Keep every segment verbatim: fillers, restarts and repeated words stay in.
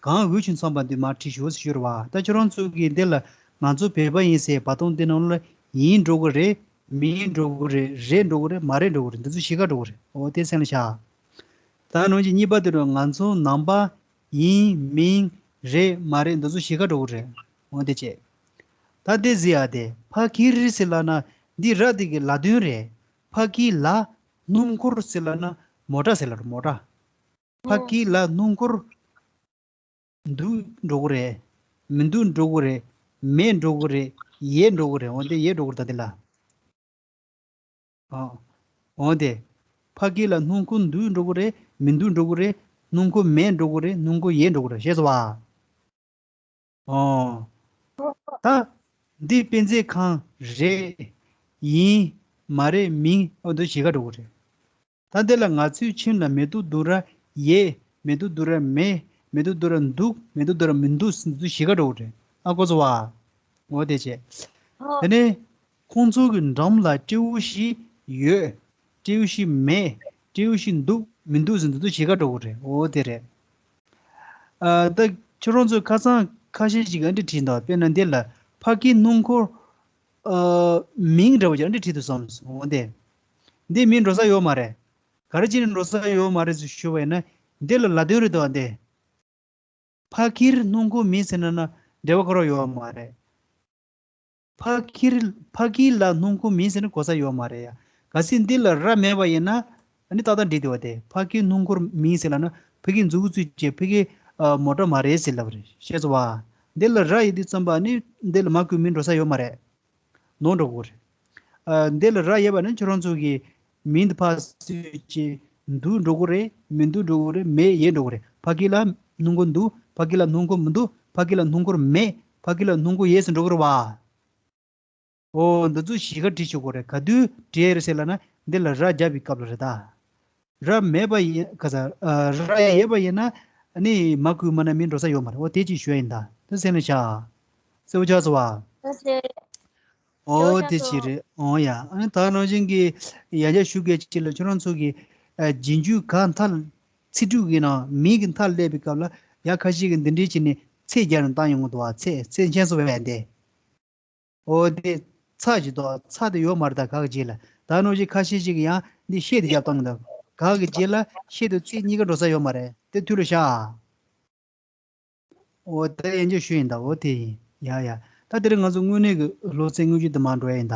གང་འོས་བྱུང་ཚང་པ་འདི་མར་བྲིས་ཞུ་ཟེར་ཞུ་རེད་བ། ད་ཁྱོད་རང་ཚོ་གིས་འདི་ལ་ང་ཚོ་བོད་པ་ཡིན་ཟེར་བར་སྟོང་འདི་ནང་ལ་ཡིན་འགྲོ་གི་རེད། མིན་འགྲོ་གི་རེད། རེད་འགྲོ་གི་རེད། མ་རེད་འགྲོ་གི་རེད། འདི་ཚོ་གཞི་ཁ་འགྲོ་གི་རེད། འོ་དེ་སེམས་ལ་བཞག། ད་ནང་གི་གཉིས་པ་དེ་རུ་ང་ཚོ་ནང་པ་ཡིན་མིན་རེད་མ་རེད་འདི་ཚོ་གཞི་ཁ་འགྲོ་གི་རེད། འོ་དེ་བྱས། ད་དེ་ཟེར་ཡ་དེ་ཕ་ཁྱིར་ཟེར་ལབ་ན་འདི་ར་དེ་གི་ལ་དོན་རེད། ཕ་ཁྱི་ལ་སྣུམ་འཁོར་ཟེར་ལབ་ན་མོ་ཊ་ཟེར་ལབ་རེད། མོ་ཊ། ཕ་ཁྱི་ལ་སྣུམ་འཁོར་འདུག་འགྲོ་གི་རེད། མི་འདུག་འགྲོ་གི་རེད། མེད་འགྲོ་གི་རེད། ཡོད་འགྲོ་གི་རེད། འོ་དེ་ཡོད་འགྲོ་གི་རེད། ད་དེ་ལ། ཨ། འོ་དེ། ཕ་གི་ལ་སྣུམ་འཁོར་འདུག་འགྲོ་གི་རེད། མི་འདུག་འགྲོ་གི་རེད། སྣུམ་འཁོར་མེད་འགྲོ་གི་རེད། སྣུམ་འཁོར་ཡོད་འགྲོ་གི་རེད། ཤེས་སོང་བ། ཨོ། ད། འདི་དཔེ་མཛོད་ཁང་རེད། ཡིན། མ་རེད། མིན། ཨོ་འདི་གཞི་ཁ་འགྲོ་གི་རེད། ད་འདི་ལ་ང་ཚོའི་ཁྱིམ་ལ་མེ་ཏོག་རྡུང་ར་ཡོད། མེ་ཏོག་རྡུང་ར་མེད། མེ་ཏོག་རྡུང་ར་འདུག་མེ་ཏོག་རྡུང་ར་མི་འདུག་ཟེར་འདི་གཞི་ཁ་འགྲོ་གི་རེད། ཨ་གོ་སོང་བ། འོ་དེ་བྱས། དེ་ནས་ཁོང་ཚོ་གི་འགྲམ་ལ་སྤྲེའུ་ཞིག་ཡོད། སྤྲེའུ་ཞིག་མེད། སྤྲེའུ་ཞིག་འདུག་མི་འདུག་ཟེར་འདི་ཚོ་གཞི་ཁ་འགྲོ་གི་རེད། འོ་དེ་རེད། ཨ་ད་ཁྱོད་རང་ཚོས་ཁ་སང་ཁ་ཤས་ཤིག་ག་འདྲ་བྲིས་འདུག་དཔེར་ན་འདི་ལ་ཕ་གི་སྣུམ་འཁོར་ཨ་མིང་འདྲ་བོ་ཅིག་འདྲ་བྲིས་འདུག་བསམ་སོང་། འོ་དེ། འདི་མིང་འགྲོ་ས་ཡོད་མ་རེད། ག་རེ་བྱས་ནས་འགྲོ་ས་ཡོད་མ་རེད་ཟེར་ཞུ་བ་ཡིན་ན། འདི་ལ་ལ་དོན་རེད་འདུག་འདི། ཕ་གིར་སྣུམ་འཁོར་མིན་ཟེར་ན་ན་འབྲེལ་བ་ག་རེ་ཡོད་མ་རེད། ཕ་གིར་ཕ་གི་ལ་སྣུམ་འཁོར་མིན་ཟེར་ན་གོ་ས་ཡོད་མ་རེད་ཡ། གལ་སྲིད་འདི་ལ་ར་མེད་པ་ཡིན་ན་ཨ་ནི་ཏག་ཏག་འགྲིག་འདུག་བ། དེ་ཕ་གིའི་སྣུམ་འཁོར་མིན་ཟེར་ལབ་ན་ཕ་གིའི་མཛུབ་གུ་བཙུགས་བྱས་ཕ་གིའི་ཨ་མོ་ཊ་མ་རེད་ཟེར་ལབ་རེད། ཤེས་སོང་བ། འདི་ལ་ར་ཡོད་དུས་ཙམ་པ་ཨ་ནི་འདི་ལ་མ་བཀོད་མིན་འགྲོ་ས་ཡོད་མ་རེད། ནོར་འགྲོ་གི་རེད། ཨ་འདི་ལ་ར་ཡོད་པ་ནི་ཁྱོད་རང་ཚོ་གི་མིང་དུ་ཕར་བཙུགས་བྱས་འདུག་འགྲོ་གི་རེད། མི་འདུག་འགྲོ་གི་རེད། མེད་ཡོད་འགྲོ་གི་རེད། ཕ་གི་ལ་སྣུམ་འཁོར་འདུག་ཕ་གི་ལ་སྣུམ་འཁོར་མི་འདུག་ཕ་གི་ལ་སྣུམ་འཁོར་མེད། ཕ་གི་ལ་སྣུམ་འཁོར་ཡོད་ཟེར་འགྲོ་གི་རེད་བ། ཨོ་འདི་ཚོ་གཞིས་ཀ་བྲིས་ཆོག་གོ་རེད། ག་དུས་བྲིས་རེད་ཟེར་ལབ་ན་འདི་ལ་ར་རྒྱབ་པའི་སྐབས་ལ་རེད་ད། ར་མེད་པ་ཡིན་ག་ས་ཨ་ར་ཡོད་པ་ཡིན་ན་ཨ་ནི་མ་བཀོད་མ་ན་མིང་འགྲོ་ས་ཡོད་མ་རེད། འོ་དེ་ཅིག་ཞུ་ཡ་ཡིན་ད། དེ་སེམས་ལ་བཞག་གསལ་པོ་ཆགས་སོང་བ། ཨོ་ཙེ། ཨོ་དེ་ཅིག་རེད། ཨོ་ཡ་ཨ་ནི་ད་ནང་བཞིན་གྱི་ཡ་རྒྱ་ཞུ་གལ་ཅིག་ལ་ཁྱོད་རང་ཚོ་གི་ཨ་རྗེས་འཇུག་ག་མཐའ་ཚིག་དྲུག་གི་ནང་མིང་གི་མཐའ་སླེབས་པའི་སྐབས་ལ་ཡ་ཁ་ཤས་ཀྱི་འདི་འདྲའི་ཅིག་ནི་ཚེག་རྒྱག་ནས་བཏང་ཡོང་གི་འདུག་བ། ཚེག་ཚེག་མཁྱེན་སོང་བས་འདི། ཨོ་དེ་ཚ་ཞིག་དོ་ཚ་དེ་ཡོད་མ་རེད། ད་ག་གི་རྗེས་ལ་ད་ནོ་ཞིག་ཁ་ཤས་ཤིག་ཡང་འདི་ཤེད་དེ་རྒྱབ་བཏང་གི་འདུག་ག་གི་རྗེས་ལ་ཤེད་དུ་ཚིག་གཉིས་ཀ་འགྲོ་ས་ཡོད་མ་རེད། དེ་དུས་ལ་ཤ། ཨོ་ད་ཡན་ཆད་ཞུ་ཡིན་ད། ཨོ་དེ་ཡིན་ཡ་ཡ། ད་དེ་རིང་ང་ཚོ་དངོས་གནས་ཀྱི་སློབ་ཚན་དངོས་བརྒྱུད་དུ་མ་འགྲོ་ཡ་ཡིན་ད།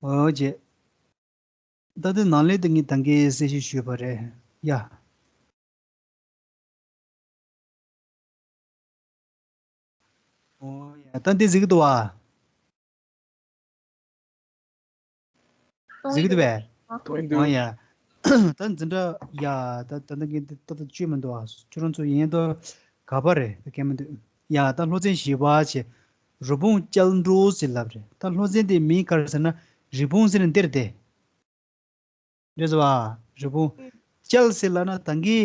ཨོ་རྗེ། ད་ལྟའི་ནང་ལས་དེ་ངས་ད་གིན་གསལ་བཤད་ཞུས་པ་རེད་ཡ། ཨོ་ཡ་ད་འདི་གཟིགས་འདུག་བ། གཟིགས་འདུག་བས། ཨོ་ཡ། ད་འཛིན་གྲྭ་ཡ་ད་ད་ད་གིན་ད་ད་བཅོས་མི་འདུག་བ། ཁྱོད་རང་ཚོ་ཡིན་ད་ག་པ་རེད། ད་གལ་མི་འདུག་ཡ། ད་སློབ་ཚན་བཞི་པ་བྱས། རི་བོང་ཅལ་འདྲོགས་ཟེར་ལབ་རེད། ད་སློབ་ཚན་དེ་མིང་ག་རེ་ཟེར་ན་རི་བོང་ཟེར་ནས་འདིར་བསྡད། རེད་ཟེར་བ། རི་བོང་། ཅལ་ཟེར་ལབ་ན་ད་གིན་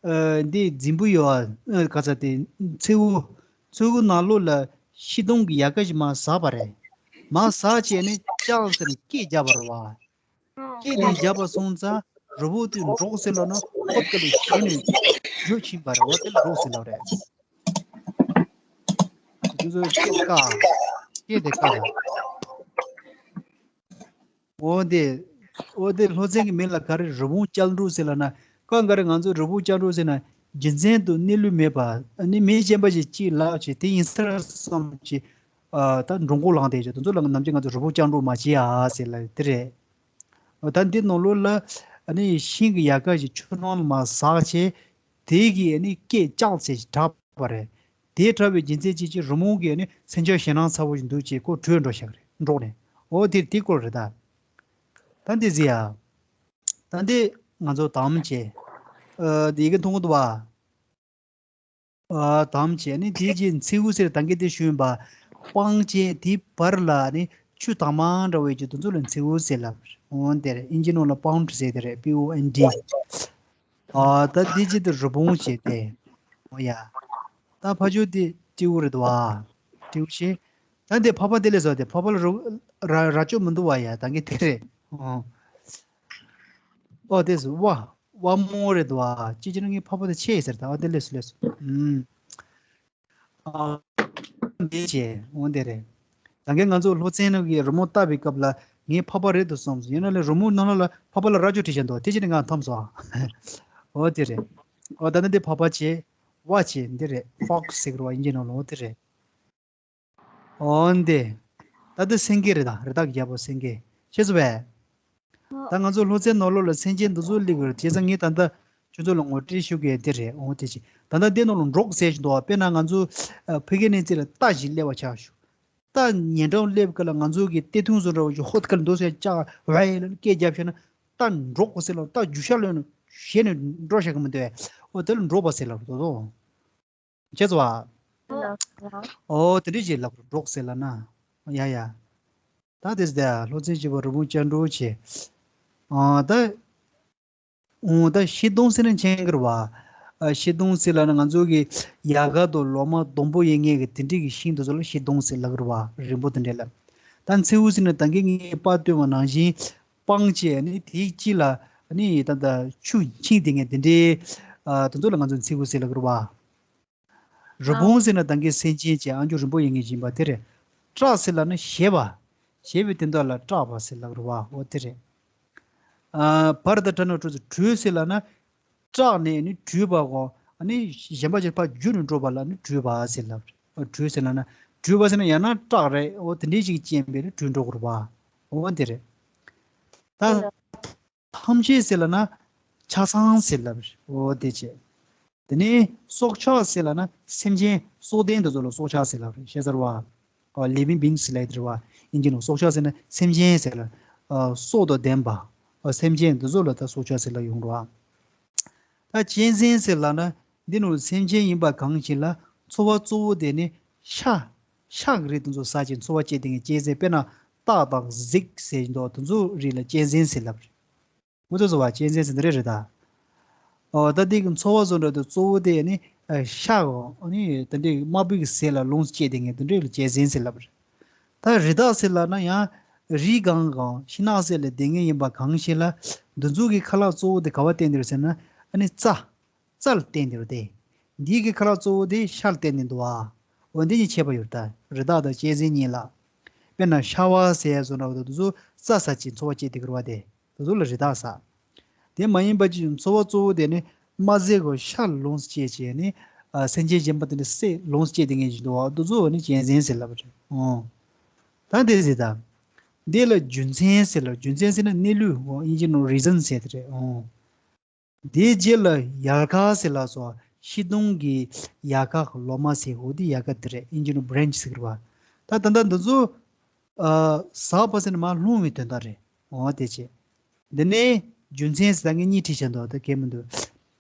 ཨ་འདི་རྫིང་བུ་ཡོད་ཨ་ག་ས་དེ་མཚེའུ། མཚེའུ་ནང་ལོགས་ལ་ཤིང་སྡོང་གི་ཡལ་ག་ཞིག་མར་ཟགས་པ་རེད། མར་ཟགས་བྱས་ནས་ཅལ་ཟེར་ནས་སྐད་རྒྱབ་པ་རེད་བ། སྐད་དེ་རྒྱབ་པ་སོང་ཙང་རི་བོང་དེ་འདྲོགས་ཟེར་ལབ་ན་ཁོ་དེ་ལ་ཞེད་ནས་རྒྱུག་ཕྱིན་པ་རེད་བ། དེ་ལ་འདྲོགས་ཟེར་ལབ་རེད། དེ་ཚོ་སྐད་བཀག་སྐད་དེ་བཀག་རེད། འོ་དེ། འོ་དེ་སློབ་ཚན་གྱི་མིང་ལ་ག་རེ་རི་བོང་ཅལ་འདྲོགས་ཟེར་ལབ་ན། ཀ་ག་རེ་ང་ཚོ་རི་བོང་ཅལ་འདྲོགས་ཟེར་ན་རྒྱུ་མཚན་དུ་གནས་ལུགས་མེད་པ་ཨ་ནི་མི་གཞན་པ་ཞིག་ཅིག་ལབ་བྱས་དེ་ཡིན་ས་རེད་བསམ་བྱས། ཨ་ད་འགྲོ་མགོ་ལངས་བསྡད་བྱས་དེ་ཚོ་ལ་ནམ་རྒྱུན་ང་ཚོ་རི་བོང་ཅལ་འདྲོགས་མ་བྱེད་ཨ་ཟེར་ལབ་དེ་རེད། འོ་ད་འདི་ནང་ལོགས་ལ་ཨ་ནི་ཤིང་གི་ཡལ་ག་ཞིག་ཆུ་ནང་ལ་མར་ཟགས་བྱས། དེ་གིས་ཨ་ནི་སྐད་ཅལ་ཟེར་ཞིག་གྲགས་པ་རེད། དེ་གྲགས་པའི་རྒྱུ་མཚན་ཅིག་ཅིག་རི་མོ་གིས་ཨ་ནི་མཚོན་ཆ་ཞེད་སྣང་ཚ་བོ་ཞིག་འདུག་ཅེས་ཁོ་བྲོས་འགྲོ་ཤག་རེད་འགྲོགས་ནས། འོ་དེ་དེ་སྐོར་རེད་ད། ད་འདི་ཟེར་ཡ། ད་འདི་ང་ཚོ་དམ་བཅས། ཨ་འདི་ཡི་གེ་མཐོང་གི་འདུག་བ། ཨ་དམ་བཅས་ནི་དེ་རྗེས་མཚེའུ་ཟེར་ད་གིན་དེ་ཞུས་པ། སྤང་བཅས་དེའི་བར་ལ་ནི་ཆུ་དྭངས་མ་འདྲ་བའི་ཀྱི་དེ་ཚོ་ལ་མཚེའུ་ཟེར་ལབ། འོ་དེ་རེད། ཨིན་ཇི་ནང་ལ་པོན་ཌི་ཟེར་དེ་རེད། P O N D། ཨ་ད་འདི་ཅི་དེ་རི་བོང་བྱས་ཏེ། འོ་ཡ། ད་ཕ་ཇོ་དེ་སྤྲེའུ་རེད་དོ། ཨ་སྤྲེའུ་ཆེ། ད་འདི་ཕ་ཕ་དེ་ལས་བཟོ་དེ་ཕ་ཕ་ལ་རུ་ར་ར་ཅོ་མི་འདུག་བ་ཡ། ད་གིན་དེ་རེད། ཨོ། ཨོ་དེ་སུ་བ། དབང་མོ་རེད་འདུག་ཨ། ཅི་བྱས་ན་ངའི་ཕ་བུ་དེ་ཆེ་ཟེར་ད། ཨ་དེ་ལས་སུ་ལས་སུ། ཨུམ། ཨ། འདི་བྱས་འོ་འདི་རེད། ད་གིན་ང་ཚོ་ལྷོ་བཙན་ནང་གི་རི་མོ་བལྟ་བའི་སྐབས་ལ་ངའི་ཕ་བུ་རེད་འདུག་བསམ་སོང་། ཡིན་ན་ལས་རི་མོ་ནང་ལ་ཕ་བུ་ལ་རྭ་ཅོ་བྲིས་བཞག་འདུག་དེ་བྱས་ནས་ང་འཐམས་སོང་། འོ་དེ་རེད། འོ་ད་ནི་འདི་ཕ་བུ་བྱས། ཝ་བྱས་འདི་རེད། ཧྥོག་སི་ཟེར་གི་རེད་བ། དབྱིན་ཇི་ནང་ལ་འོ་དེ་རེད། འོ་འདི། ད་འདི་སེང་གེ་རེད་ད། རི་དྭགས་ཀྱི་རྒྱལ་པོ་སེང་གེ། ཤེས་སོང་བས། ད་ང་ཚོ་ལྷོ་བཙན་ནང་ལོགས་ལ་སེམས་ཅན་འདི་ཚོ་སླེབས་ཀྱི་རེད། བྱས་ཙང་ངས་ད་ལྟ་ཁྱོད་ཚོ་ལ་ངོ་སྤྲོད་ཞུ་གི་འདི་རེད། འོ་དེ་ཅི། ད་ལྟ་འདི་ནང་ལ་འབྲོག་ཟེར་བཞིན་འདུག་དཔེར་ན་ང་ཚོ་ཨ་ཕ་གི་ནས་རྩིས་ལ་རྟ་ཞིག་སླེབས་པ་ཆགས་ཞུ། རྟ་ཉེ་འགྲམ་སླེབས་སྐབས་ལ་ང་ཚོ་གི་སྟེ་ཐུང་བཟོ་འདྲ་བོ་ཞིག་ཧོད་ཁ་ལ་འདུག་ཟེར་ཅག་ཝའི་ལ་སྐད་རྒྱབ་བྱས་ན་རྟ་འབྲོག་ཟེར་ལ། རྟ་རྒྱུག་ཤར་ལོན་ཞེད་ནས་འགྲོ་ཤག་གི་མི་འདུག་བས། འོ་དེ་ལ་འབྲོག་པ་ཟེར་ལབ་འདུག་དོ། ཁྱེད་ཚོ་བ། ཨོ་དེ་འདྲ་ཞིག་ལབ་འབྲོག་ཟེར་ལབ་ན། ཡ་ཡ། ད་དེ་ཟེར་ལྷོ་བཙན་སྐྱེས་བུ་རི་བོང་ཅལ་འདྲོགས་བྱས། ཨ་ད། ཨོ་ད་ཤིང་སྡོང་ཟེར་ན་མཁྱེན་གི་རེད་བ། ཨ་ཤིང་སྡོང་ཟེར་ལབ་ན་ང་ཚོ་གི་ཡལ་ག་དང་ལོ་མ་སྡོང་པོ་ཡིན་ངེས་ཀྱི་དེ་འདྲའི་གི་ཤིང་དེ་ཚོ་ལ་ཤིང་སྡོང་ཟེར་ལབ་གི་རེད་བ། རིང་པོ་དེ་འདྲ་ལ། ད་མཚེའུ་ཟེར་ན་ད་གིན་ངས་པར་སྟོན་པ་ནང་བཞིན་སྤང་བྱས་ནི་དེའི་དཀྱིལ་ལ་ནི་ད་ད་ཆུ་འཁྱིལ་བསྡད་མཁན་དེ་འདྲའི་ཨ་དེ་ཚོ་ལ་ང་ཚོ་མཚེའུ་ཟེར་ལབ་གི་རེད་བ། རི་བོང་ཟེར་ན་ད་གིན་སེམས་ཅན་གྱི་ཨ་མཆོག་རིང་པོ་ཡིན་ངེས་ཡིན་པ་དེ་རེད། བཀྲག་ཟེར་ལབ་ན་བཞད་པ། བཞད་པའི་དོན་དག་ལ་བཀྲག་པ་ཟེར་ལབ་རེད་བ། འོ་དེ་རེད། ཨ་བར་དང་བྲལ་ན་བྲོས་ཟེར། བྲོས་ཟེར་ལབ་ན་བཀྲག་ནས་ནི་བྲོས་པ་གོ། ཨ་ནི་གཞན་པ་ཅིག་ཕར་བརྒྱུད་ནས་འགྲོ་བ་ལ་ནི་བྲོས་པ་ཟེར་ལབ་རེད། འོ་བྲོས་ཟེར་ལབ་ན་བྲོས་པ་ཟེར་ན་ཡང་ན་བཀྲག་རེད། འོ་དེ་འདྲའི་ཞིག་རྐྱེན་པས་ནི་བྲོས་འགྲོ་གི་རེད་བ། འོ་དེ་རེད། ད་ཐམས་ཅད་ཟེར་ལབ་ན་ཆ་ཚང་ཟེར་ལབ་རེད། འོ་དེ་བྱས། དེ་ནས་སྲོག་ཆགས་ཟེར་ལབ་ན་སེམས་ཅན་སྲོག་ལྡན་དེ་ཚོ་ལ་སྲོག་ཆགས་ཟེར་ལབ་རེད། ཤེས་ཚར་བ། ཨ་living beings ལབ་རེད་བ། དབྱིན་ཇི་ནང་སྲོག་ཆགས་ཟེར་ན་སེམས་ཅན་ཟེར་ལ། ཨ་སྲོག་དང་ལྡན་པ། ཨ་སེམས་ཅན་དེ་ཚོ་ལ་ད་སྲོག་ཆགས་ཟེར་ལ་ཡོང་རེད་བ། ད་གཅན་གཟན་ཟེར་ལབ་ན་འདི་ནང་སེམས་ཅན་ཡིན་པ་གང་ཞིག་ལ་འཚོ་བ་གཙོ་བོ་དེ་ནི་ཤ། ཤ་གི་རིགས་དེ་ཚོ་ཟ་བྱས་འཚོ་བ་སྐྱེལ་བསྡད་མཁན་གཅན་གཟན། དཔེར་ན་སྟག་དང་གཟིག་ཟེར་བཞིན་འདུག་དེ་ཚོ་རིགས་ལ་གཅན་གཟན་ཟེར་ལབ་རེད། མུ་མཐུད་བཟོ་བ་གཅན་གཟན་ཟེར་འདི་རེད་རེད་ད། ཨོ་ད་འདི་གི་འཚོ་བ་བཟོ་འདྲ་དུ་གཙོ་བོ་དེ་ནི་ཨ་ཤ་གོ། ཨ་ནི་ད་འདི་དམར་པོའི་གི་ཟས་ལ་ལོངས་སུ་སྤྱད་བསྡད་མཁན་དེ་འདྲ་ལ་གཅན་གཟན་ཟེར་ལབ་རེད། ད་རི་དྭགས་ཟེར་ལབ་ན་ཡང་རི་སྒང་གང་ཤིང་ནགས་ཟེར་ལ་བསྡད་མཁན་ཡིན་པ་གང་ཞིག་ལ་འདི་ཚོ་གི་ཁ་ལག་གཙོ་བོ་དེ་ག་བ་བསྟེན་འདི་རེད་ཟེར་ན་ཨ་ནི་རྩྭ། རྩྭ་ལ་བརྟེན་ཏེ་རེད་དེ། འདིའི་གི་ཁ་ལག་གཙོ་བོ་དེ་ཤ་ལ་བརྟེན་ཏེ་འདུག་ཨ། འོ་འདི་གཉིས་ཁྱད་པར་ཡོད་རེད་ད། རི་དྭགས་དང་གཅན་གཟན་གཉིས་ལ། དཔེར་ན་ཤ་བ་ཟེར་བཟོ་འདྲ་བོ་དེ་ཚོ་རྩྭ་ཟ་ཅིང་འཚོ་བ་སྐྱེལ་ཏེ་གི་རེད་བ་དེ། དེ་ཚོ་ལ་རི་དྭགས་ཟེར། དེ་མ་ཡིན་པ་ཅིག་འཚོ་བ་གཙོ་བོ་དེ་ནི་དམར་ཟས་གོ་ཤ་ལ་ལོངས་སུ་སྤྱད་བྱས་ནས་ཨ་སེམས་ཅན་གཞན་པ་དེ་འདྲ་བསད་ལོངས་སུ་སྤྱད་དེ་ངེས་ཀྱི་འདུག་ཨ། དེ་ཚོ་ནི་གཅན་གཟན་ཟེར་ལབ་པ་རེད། འོ། ད་འདི་ཟེར་ད། འདི་ལ་རྒྱུ་མཚན་ཟེར་ལ། རྒྱུ་མཚན་ཟེར་ན་གནས་ལུགས་འོ། དབྱིན་ཇི་ནང་reason ཟེར་དེ་རེད། འོ། དེའི་རྗེས་ལ་ཡལ་ག་ཟེར་ལབ་སོང་། ཤིང་སྡོང་གི་ཡལ་ག་ལོ་མ་ཟེར། འོ་དེ་ཡལ་ག་དེ་རེད། དབྱིན་ཇི་ནང་branch ཟེར་གི་རེད་བ། ད་ད་ལྟ་འདི་ཚོ་ཨ་ཟགས་པ་ཟེར་ན་མར་ལྷུང་བའི་དོན་དག་རེད། འོ་དེ་བྱས། འདི་ནས་རྒྱུ་མཚན་ཟེར་ད་ངས་གཉིས་བྲིས་བཞག་འདུག་ད་གལ་མི་འདུག་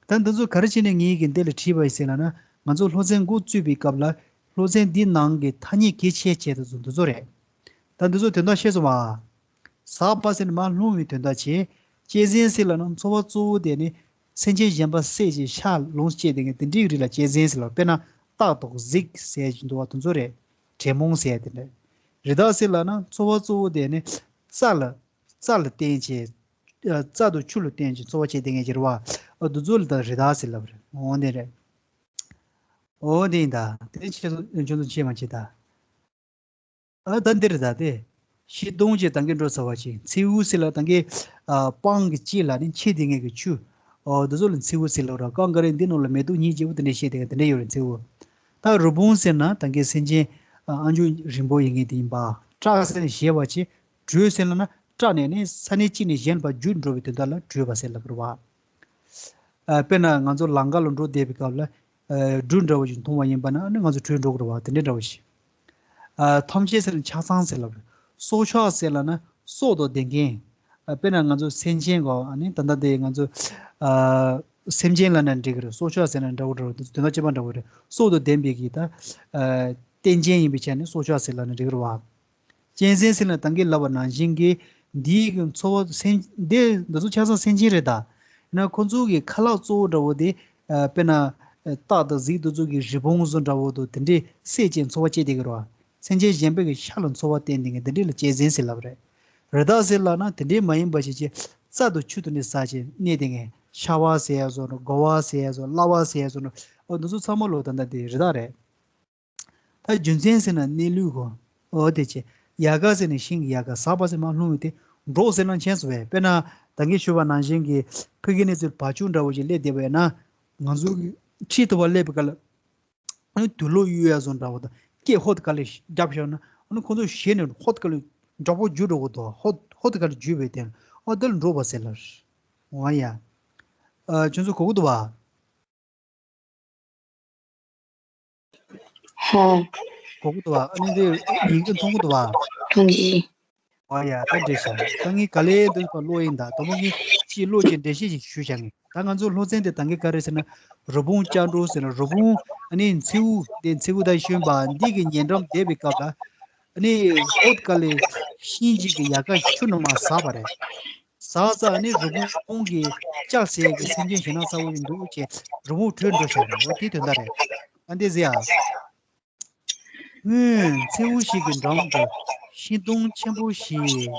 ད་འདི་ཚོ་ག་རེ་བྱས་ནས་ངས་གི་འདི་ལ་བྲིས་པ་ཡིན་ཟེར་ལབ་ན། ང་ཚོ་ལྷོ་བཙན་འགོ་བཙུགས་པའི་སྐབས་ལ་ལྷོ་བཙན་འདི་ནང་གི་ཐ་སྙད་གལ་ཆེ་ཆེ་དེ་ཚོ་འདི་ཚོ་རེད། ད་འདི་ཚོ་དོན་དག་ཤེས་སོང་བ། ཟགས་པ་ཟེར་ན་མར་ལྷུང་བའི་དོན་དག་བྱས། གཅན་གཟན་ཟེར་ལབ་ན་འཚོ་བ་གཙོ་བོ་དེ་ནི་སེམས་ཅན་གཞན་པ་བསད་ཅིང་ཤ་ལོངས་སྤྱད་བསྡད་མཁན་དེ་འདྲའི་རིགས་ལ་གཅན་གཟན་ཟེར་ལབ། དཔེར་ན་སྟག་དང་གཟིག་ཟེར་བཞིན་འདུག་བ། དེ་ཚོ་རེད། དྲེད་མོང་ཟེར་དེ་འདྲ། རི་དྭགས་ཟེར་ལབ་ན་འཚོ་བ་གཙོ་བོ་དེ་ནི་རྩྭ་ལ་རྩྭ་ལ་བརྟེན་བྱས། ཨ་རྩྭ་དང་ཆུ་ལ་བརྟེན་བྱས་འཚོ་བ་བྱས་བསྡད་མཁན་ཅིག་རེད་བ། ཨ་དེ་ཚོ་ལ་ད་རི་དྭགས་ཟེར་ལབ་རེད། འོ་དེ་རེད། འོ་དེ་ཡིན་ད། དེ་ཁྱེད་ཚོ་ཁྱོད་ཚོ་ཤེས་མ་ཤེས་ད། ཨ་ད་འདིར་ད་དེ། ཤིང་སྡོང་ཅིག་ད་གིན་འགྲོ་ཚར་བ་ཅིག་མཚེའུ་ཟེར་ལ་ད་གིན་ཨ་སྤང་གི་དཀྱིལ་ལ་ནི་འཁྱིལ་བསྡད་མཁན་གྱི་ཆུ། ཨོ་འདི་ཚོ་ལ་མཚེའུ་ཟེར་ལབ་ར། གང་ག་རེ་འདི་ནང་ལ་མེ་ཏོག་སྙིང་རྗེ་པོ་དེ་འདྲ་བཤད་བསྡད་མཁན་དེ་འདྲ་ཡོད་རེད་མཚེའུ། ད་རི་བོང་ཟེར་ན་ད་གིན་སེམས་ཅན་ཨ་ཨ་མཆོག་རིང་པོ་ཡིན་མཁན་དེ་ཡིན་པ། བཀྲག་ཟེར་ན་བཞད་པ་ཅིག་བྲོས་ཟེར་ལབ་ན་བཀྲག་ནས་ནི་ས་གནས་གཅིག་ནས་གཞན་པར་བརྒྱུད་འགྲོ་བའི་དོན་དག་ལ་བྲོས་པ་ཟེར་ལབ་རེད་བ། ཨ་དཔེར་ན་ང་ཚོ་ལམ་ཁ་ལ་འགྲོ་བསྡད་པའི་སྐབས་ལ་ཨ་སྦྲུལ་འདྲ་བོ་ཞིག་མཐོང་བ་ཡིན་པ་ན་ཨ་ནི་ང་ཚོ་བྲོས་འགྲོ་གི་རེད་བ། དེ་འདྲ་འདྲ་བོ་ཞིག་ཨ་ཐམས་ཅད་ཟེར་ན་ཆ་ཚང་ཟེར་ལབ་རེད། སྲོག་ཆགས་ཟེར་ལབ་ན་སྲོག་དང་ལྡན་མཁན། ཨ་དཔེར་ན་ང་ཚོ་སེམས་ཅན་གོ། ཨ་ནི་ད་ལྟ་དེ་ང་ཚོ་ཨ་སེམས་ཅན་ལབ་ན་འགྲིག་གི་རེད། སྲོག་ཆགས་ཟེར་ན་འདྲ་བོ་འདྲ་བོ་དོན་དག་ཁྱད་པར་འདྲ་བོ་རེད། སྲོག་དང་ལྡན་པའི་གི་ད་ཨ་རྟེན་ཅན་ཡིན་པའི་ཆ་ནས་སྲོག་ཆགས་ཟེར་ལབ་ན་འགྲིག་གི་རེད་བ། གཅན་གཟན་ཟེར་ན་ད་གིན་ལབ་པ་ནང་བཞིན་གྱི་འདིའི་གི་འཚོ་བ་སེམས་འདི་འདི་ཚོ་ཆ་ཚང་སེམས་ཅན་རེད་ད། ཡིན་ན་ཁོ་ཚོ་གི་ཁ་ལག་གཙོ་བོ་འདྲ་བོ་དེ་ཨ་དཔེར་ན་ཨ་སྟག་དང་གཟིག་དེ་ཚོ་གི་རི་བོང་བཟོ་འདྲ་བོ་དང་དེ་འདྲས་བསད་ཅིང་འཚོ་བ་སྐྱེལ་བསྡད་ཀྱི་རེད་བ། སེམས་ཅན་གཞན་པའི་གི་ཤ་ལ་འཚོ་བ་བསྟེན་བསྡད་མཁན་དེ་འདྲས་ལ་གཅན་གཟན་ཟེར་ལབ་རེད། རི་དྭགས་ཟེར་ལབ་ན་དེ་འདྲས་མ་ཡིན་པ་ཞིག་ཅིག་རྩྭ་དང་ཆུ་དེ་འདྲས་ཟ་བྱས་གནས་བསྡད་མཁན། ཤ་བ་ཟེར་ཡ་བཟོ་འདྲ། དགོ་བ་ཟེར་ཡ་བཟོ། བླ་བ་ཟེར་ཡ་བཟོ་འདྲ། འོ་འདི་ཚོ་ཚང་མ་ལོ་ད་ལྟ་དེ་རི་དྭགས་རེད། ད་རྒྱུ་མཚན་ཟེར་ན་གནས་ལུགས་གོ། འོ་དེ་ཆེ། ཡལ་ག་ཟེར་ན་ཤིང་གི་ཡལ་ག། ཟག་པ་ཟེར་ན་རླུང་གི་དེ། འབྲོག་ཟེར་ན་མཁྱེན་སོང་བས། དཔེར་ན་ད་གིན་ཞུས་པ་ནང་བཞིན་གྱི་ཕ་གི་གནས་ཚུལ་བ་ཕྱུགས་འདྲ་བོ་ཞིག་སླེབས་བསྡད་པ་ཡིན་ན། ང་ཚོ་གི་ཁྲི་ཐོག་པ་སླེབས་པའི་སྐབས་ལ། ཨ་ནི་དུག་ལོག་གཡུག་ཡ་བཟོ་འདྲ་བོ་དང་། སྐད་ཧོད་ག་ལེ་བརྒྱབ་བཞག་ན། ཨ་ནི་ཁོ་ཚོ་ཞེད་ནས་ཧོད་ག་ལེ་འདྲ་པོ་རྒྱུག་འགྲོ་གི་འདུག་ཧོད་ཧོད་ག་ལེ་རྒྱུག་པའི་སྟེང་། ཨ་དེ་ལ་འབྲོག་པ་ཟེར་ལ། འོ་ཡ། ཨ་ཁྱོད་ཚོ་གོ་གི་འདུག་བ། ཧོ། གོ་གི་འདུག་བ། ཨ་ནི་དེ་ཡིག་འདི་མཐོང་གི་འདུག་བ། མཐོང་གི། ཨོ་ཡ། ད་འགྲེལ་བཤད་ད་ངས་ག་ལེ་འདི་བ་ཀློག་ཡིན། ད་དང་པོ་ངས་ཅིག་ཀློག་ཅིག་འགྲེལ་བཤད་ཅིག་ཞུ་བྱ་ངས། ད་ང་ཚོ་སློབ་ཚན་དེ་ད་གིན་ག་རེ་ཟེར་ན། རི་བོང་ལྕགས་འབྲོག་ཟེར་ན། རི་བོང་ཨ་ནི་མཚེའུ་དེ། མཚེའུ་དང་ཤུན་པ་འདི་གི་ཉེ་འགྲམ་བསྡད་པའི་སྐབས་ལ། ཨ་ནི་ཧོད་ག་ལེ་ཤིང་གཅིག་གི་ཡལ་ག་ཆུ་ནང་མར་ཟག་པ་རེད། ཟག་ཙང་ཨ་ནི་རི་བོང་གི་ལྕགས་ཟེར་གི་སེམས་ཅན་ཞེད་སྣང་ཚ་བོ་ཞིག་འདུག་ཅེས་རི་བོང་བྲོས་འགྲོ་བཞག་པ་རེད། འོ་དེ་དོན་དག་རེད། ཨ་འདི་ཟེར་ཡ། སྔོན་མཚེའུ་ཞིག་གི་འགྲམ་དུ་ཤིང་སྡོང་ཆེན་པོ་ཞིག་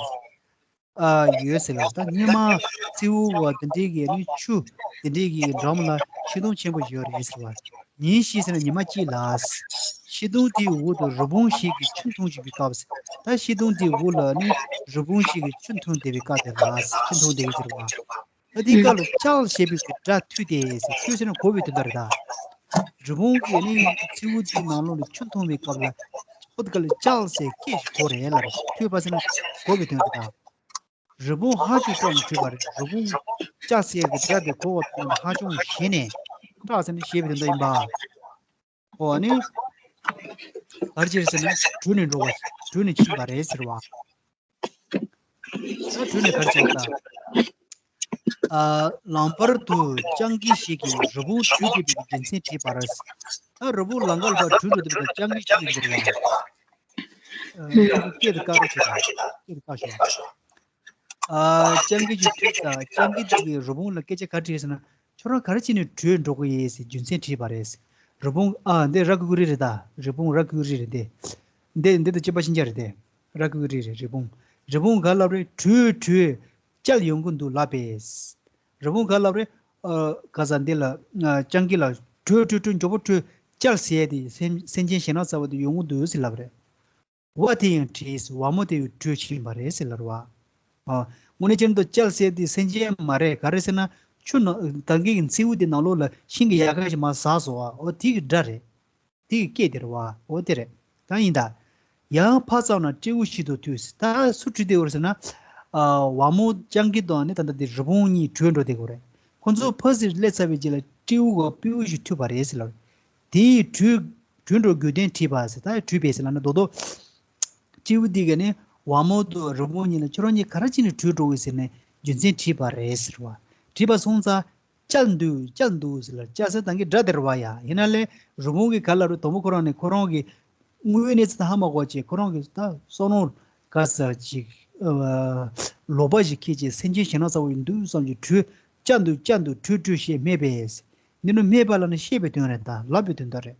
ཨ་ཡོད་ཟེར་ལ། ད་སྔོན་མ་མཚེའུ་བ་དེ་འདྲའི་གི་ནི་ཆུ་དེ་འདྲའི་གི་འགྲམ་ལ་ཤིང་སྡོང་ཆེན་པོ་ཞིག་ཡོད་རེད་ཟེར་བ། ཉིན་ཞིག་ཟེར་ན་ཉི་མ་གཅིག་ལ། ཤིང་སྡོང་དེའི་འོག་ཏུ་རི་བོང་ཞིག་གིས་ཆུ་འཐུང་བཞིན་པའི་སྐབས་ཟེར། ད་ཤིང་སྡོང་དེའི་འོག་ལ་ནི་རི་བོང་ཞིག་གིས་ཆུ་འཐུང་བསྡད་པའི་སྐབས་དེ་ལ། ཆུ་འཐུང་བསྡད་ཡོད་ཟེར་བ། ཨ་དེའི་སྐབས་ལ་ལྕགས་ཞེས་པའི་སྒྲ་ཐོས་ཏེ་ཟེར། ཐོས་ཟེར་ན་གོ་བའི་དོན་དག་རེད་ད། རི་བོང་གིས་ནི་མཚེའུ་དེའི་ནང་ལོགས་ལ་ཆུ་འཐུང་བའི་སྐབས་ལ། ཨོ་དེ་སྐབས་ལ་ལྕགས་ཟེར་སྐད་ཞིག་གོ་རེད་ལབ་རེད། ཐོས་པ་ཟེར་ན་གོ་བའི་དོན་རེད་ད། རི་བོང་ཧ་ཅང་སྐྲག་ནས་བྲོས་པ་རེད། རི་བོང་ལྕགས་ཟེར་གྱི་སྒྲ་དེ་གོ་བ་དང་ཧ་ཅང་ཞེད་ནས། སྐྲག་ཟེར་ན་ཞེད་པའི་དོན་དག་ཡིན་པ། འོ་ནི། ག་རེ་བྱས་ཟེར་ན་བྲོས་ནས་འགྲོ་བ། བྲོས་ནས་ཕྱིན་པ་རེད་ཟེར་བ། ད་བྲོས་ནས་ག་རེ་བྱས་ད། ཨ། ལམ་བར་དུ་སྤྱང་ཀི་ཞིག་གིས་རི་བོང་བྲོས་བསྡད་པའི་རྒྱུ་མཚན་དྲིས་པར། ད་རི་བོང་ལམ་ཁ་ལ་བྲོས་འགྲོ་བསྡད་པ་དང་སྤྱང་ཀི་ཞིག་འདུག་བ། ཨ། སྐད་དེ་དཀར་རོ་བྱེད་དང་། སྐད་དེ་དཀར་ཤོག་ཨ། སྤྱང་ཀི་ཅིག་ཐུག་ད། སྤྱང་ཀི་དེ་གིས་རི་བོང་ལ་སྐད་ཆ་ག་རེ་དྲིས་ཟེར་ན། ཁྱོད་རང་ག་རེ་བྱས་ནས་བྲོས་འགྲོ་གི་ཡིན་ཟེར་རྒྱུ་མཚན་དྲིས་པ་རེད། རི་བོང་། ཨ། འདི་ར་ཀུ་ཀུ་རི་རེད་ད། རི་བོང་ར་ཀུ་ཀུ་རི་རེད་དེ། འདི་འདི་དང་གཅིག་པ་ཤིང་ཆ་རེད་དེ། ར་ཀུ་ཀུ་རི་རེད། རི་བོང་། རི་བོང་ག་ལབ་རེད། བྲོས་བྲོས། བཅར་ཡོང་གི་འདུག་ལབ་པས། རི་བོང་ག་ལབ་རེད། ཨ། ག་ས་འདི་ལ། ཨ། སྤྱང་ཀི་ལ་བྲོས་བྲོས་བྲོས། མགྱོགས་པོ་བྲོས། བཅར་ཟེར་ཡ་དེ་སེམས་སེམས་ཅན་ཞེད་སྣང་ཚ་བོ་དེ་ཡོང་གི་འདུག་ཟེར་ལབ་རེད། བ་དེ་ཡང་བྲོས། བ་མོ་དེ་ཡང་བྲོས་ཕྱིན་པ་རེད་ཟེར་ལབ་རེད་བ། ཨ། དངོས་གནས་བྱས་ན་ད་བཅར་ཟེར་དེ་སེམས་ཅན་མ་རེད། ག་རེ་ཟེར་ན། ཆུ་ནང་། ད་གིན་གྱི་མཚེའུ་དེ་ནང་ལོགས་ལ་ཤིང་གི་ཡལ་ག་ཞིག་མར་ཟག་སོང་བ། འོ་དེ་གི་སྒྲ་རེད། དེ་གི་སྐད་དེ་རེད་བ། འོ་དེ་རེད། ད་ཡིན་ད། ཡང་ཕར་ཙམ་ན་སྤྲེའུ་ཞིག་ཏུ་ཐུག་ཟེར། ད་སུ་བྲོས་བསྡད་ཡོད་རེད་ཟེར་ན། ཨ། བ་མོ་སྤྱང་ཀི་དང་ནི་ད་ལྟ་དེ་རི་བོང་གཉིས་བྲོས་འགྲོ་བསྡད་ཡོད་རེད། ཁོ་ཚོ་ཕར་ཚུར་སླེབས་ཚར་བའི་རྗེས་ལ་སྤྲེའུ་གི་སྤྲེའུ་ཞིག་ཐུག་པ་རེད་ཟེར་ལབ། དེ་ཡིས་བྲོས་བྲོས་འགྲོ་དགོས་དོན་དྲིས་པ་ཟེར། ད་བྲོས་པས་ཟེར་ལབ་ན་རྡོག་རྡོག་སྤྲེའུ་འདི་གིས་ནི་བ་མོ་དང་རི་བོང་གཉིས་ལ་ཁྱོད་རང་གཉིས་ག་རེ་བྱས་ནས་བྲོས་འགྲོ་གི་ཟེར་ནས་རྒྱུ་མཚན་དྲིས་པ་རེད་ཟེར་བ། དྲིས་པ་སོང་ཙང་བཅར་འདུག་བཅར་འདུག་ཟེར་ལ། བཅར་ཟེར་ད་གིན་སྒྲ་དེ་རེད་བ་ཡ། ཡིན་ན་ལས་རི་བོང་གིས་ག་ལབ་རེད། དང་པོ་ཁོ་རང་ནས་ཁོ་རང་གི་དངོས་ཡོད་གནས་ཚུལ་དེ་ཧ་མ་གོ་བྱས། ཁོ་རང་གིས་ད་བསམ་བློ་ག་ས་ཅིག་ཨ། ལོག་པ་ཞིག་འཁྱེར་བྱས། སེམས་ཅན་ཞེད་སྣང་ཚ་བོ་ཞིག་འདུག་བསམ་བྱས་བྲོས། བཅར་འདུག་བཅར་འདུག་བྲོས་བྲོས་ཞེས་སྨྲས་པས། འདི་ནི་སྨྲས་པ་ལབ་ན་བཤད་པའི་དོན་རེད་ད། ལབ་པའི་དོན་དག་རེད།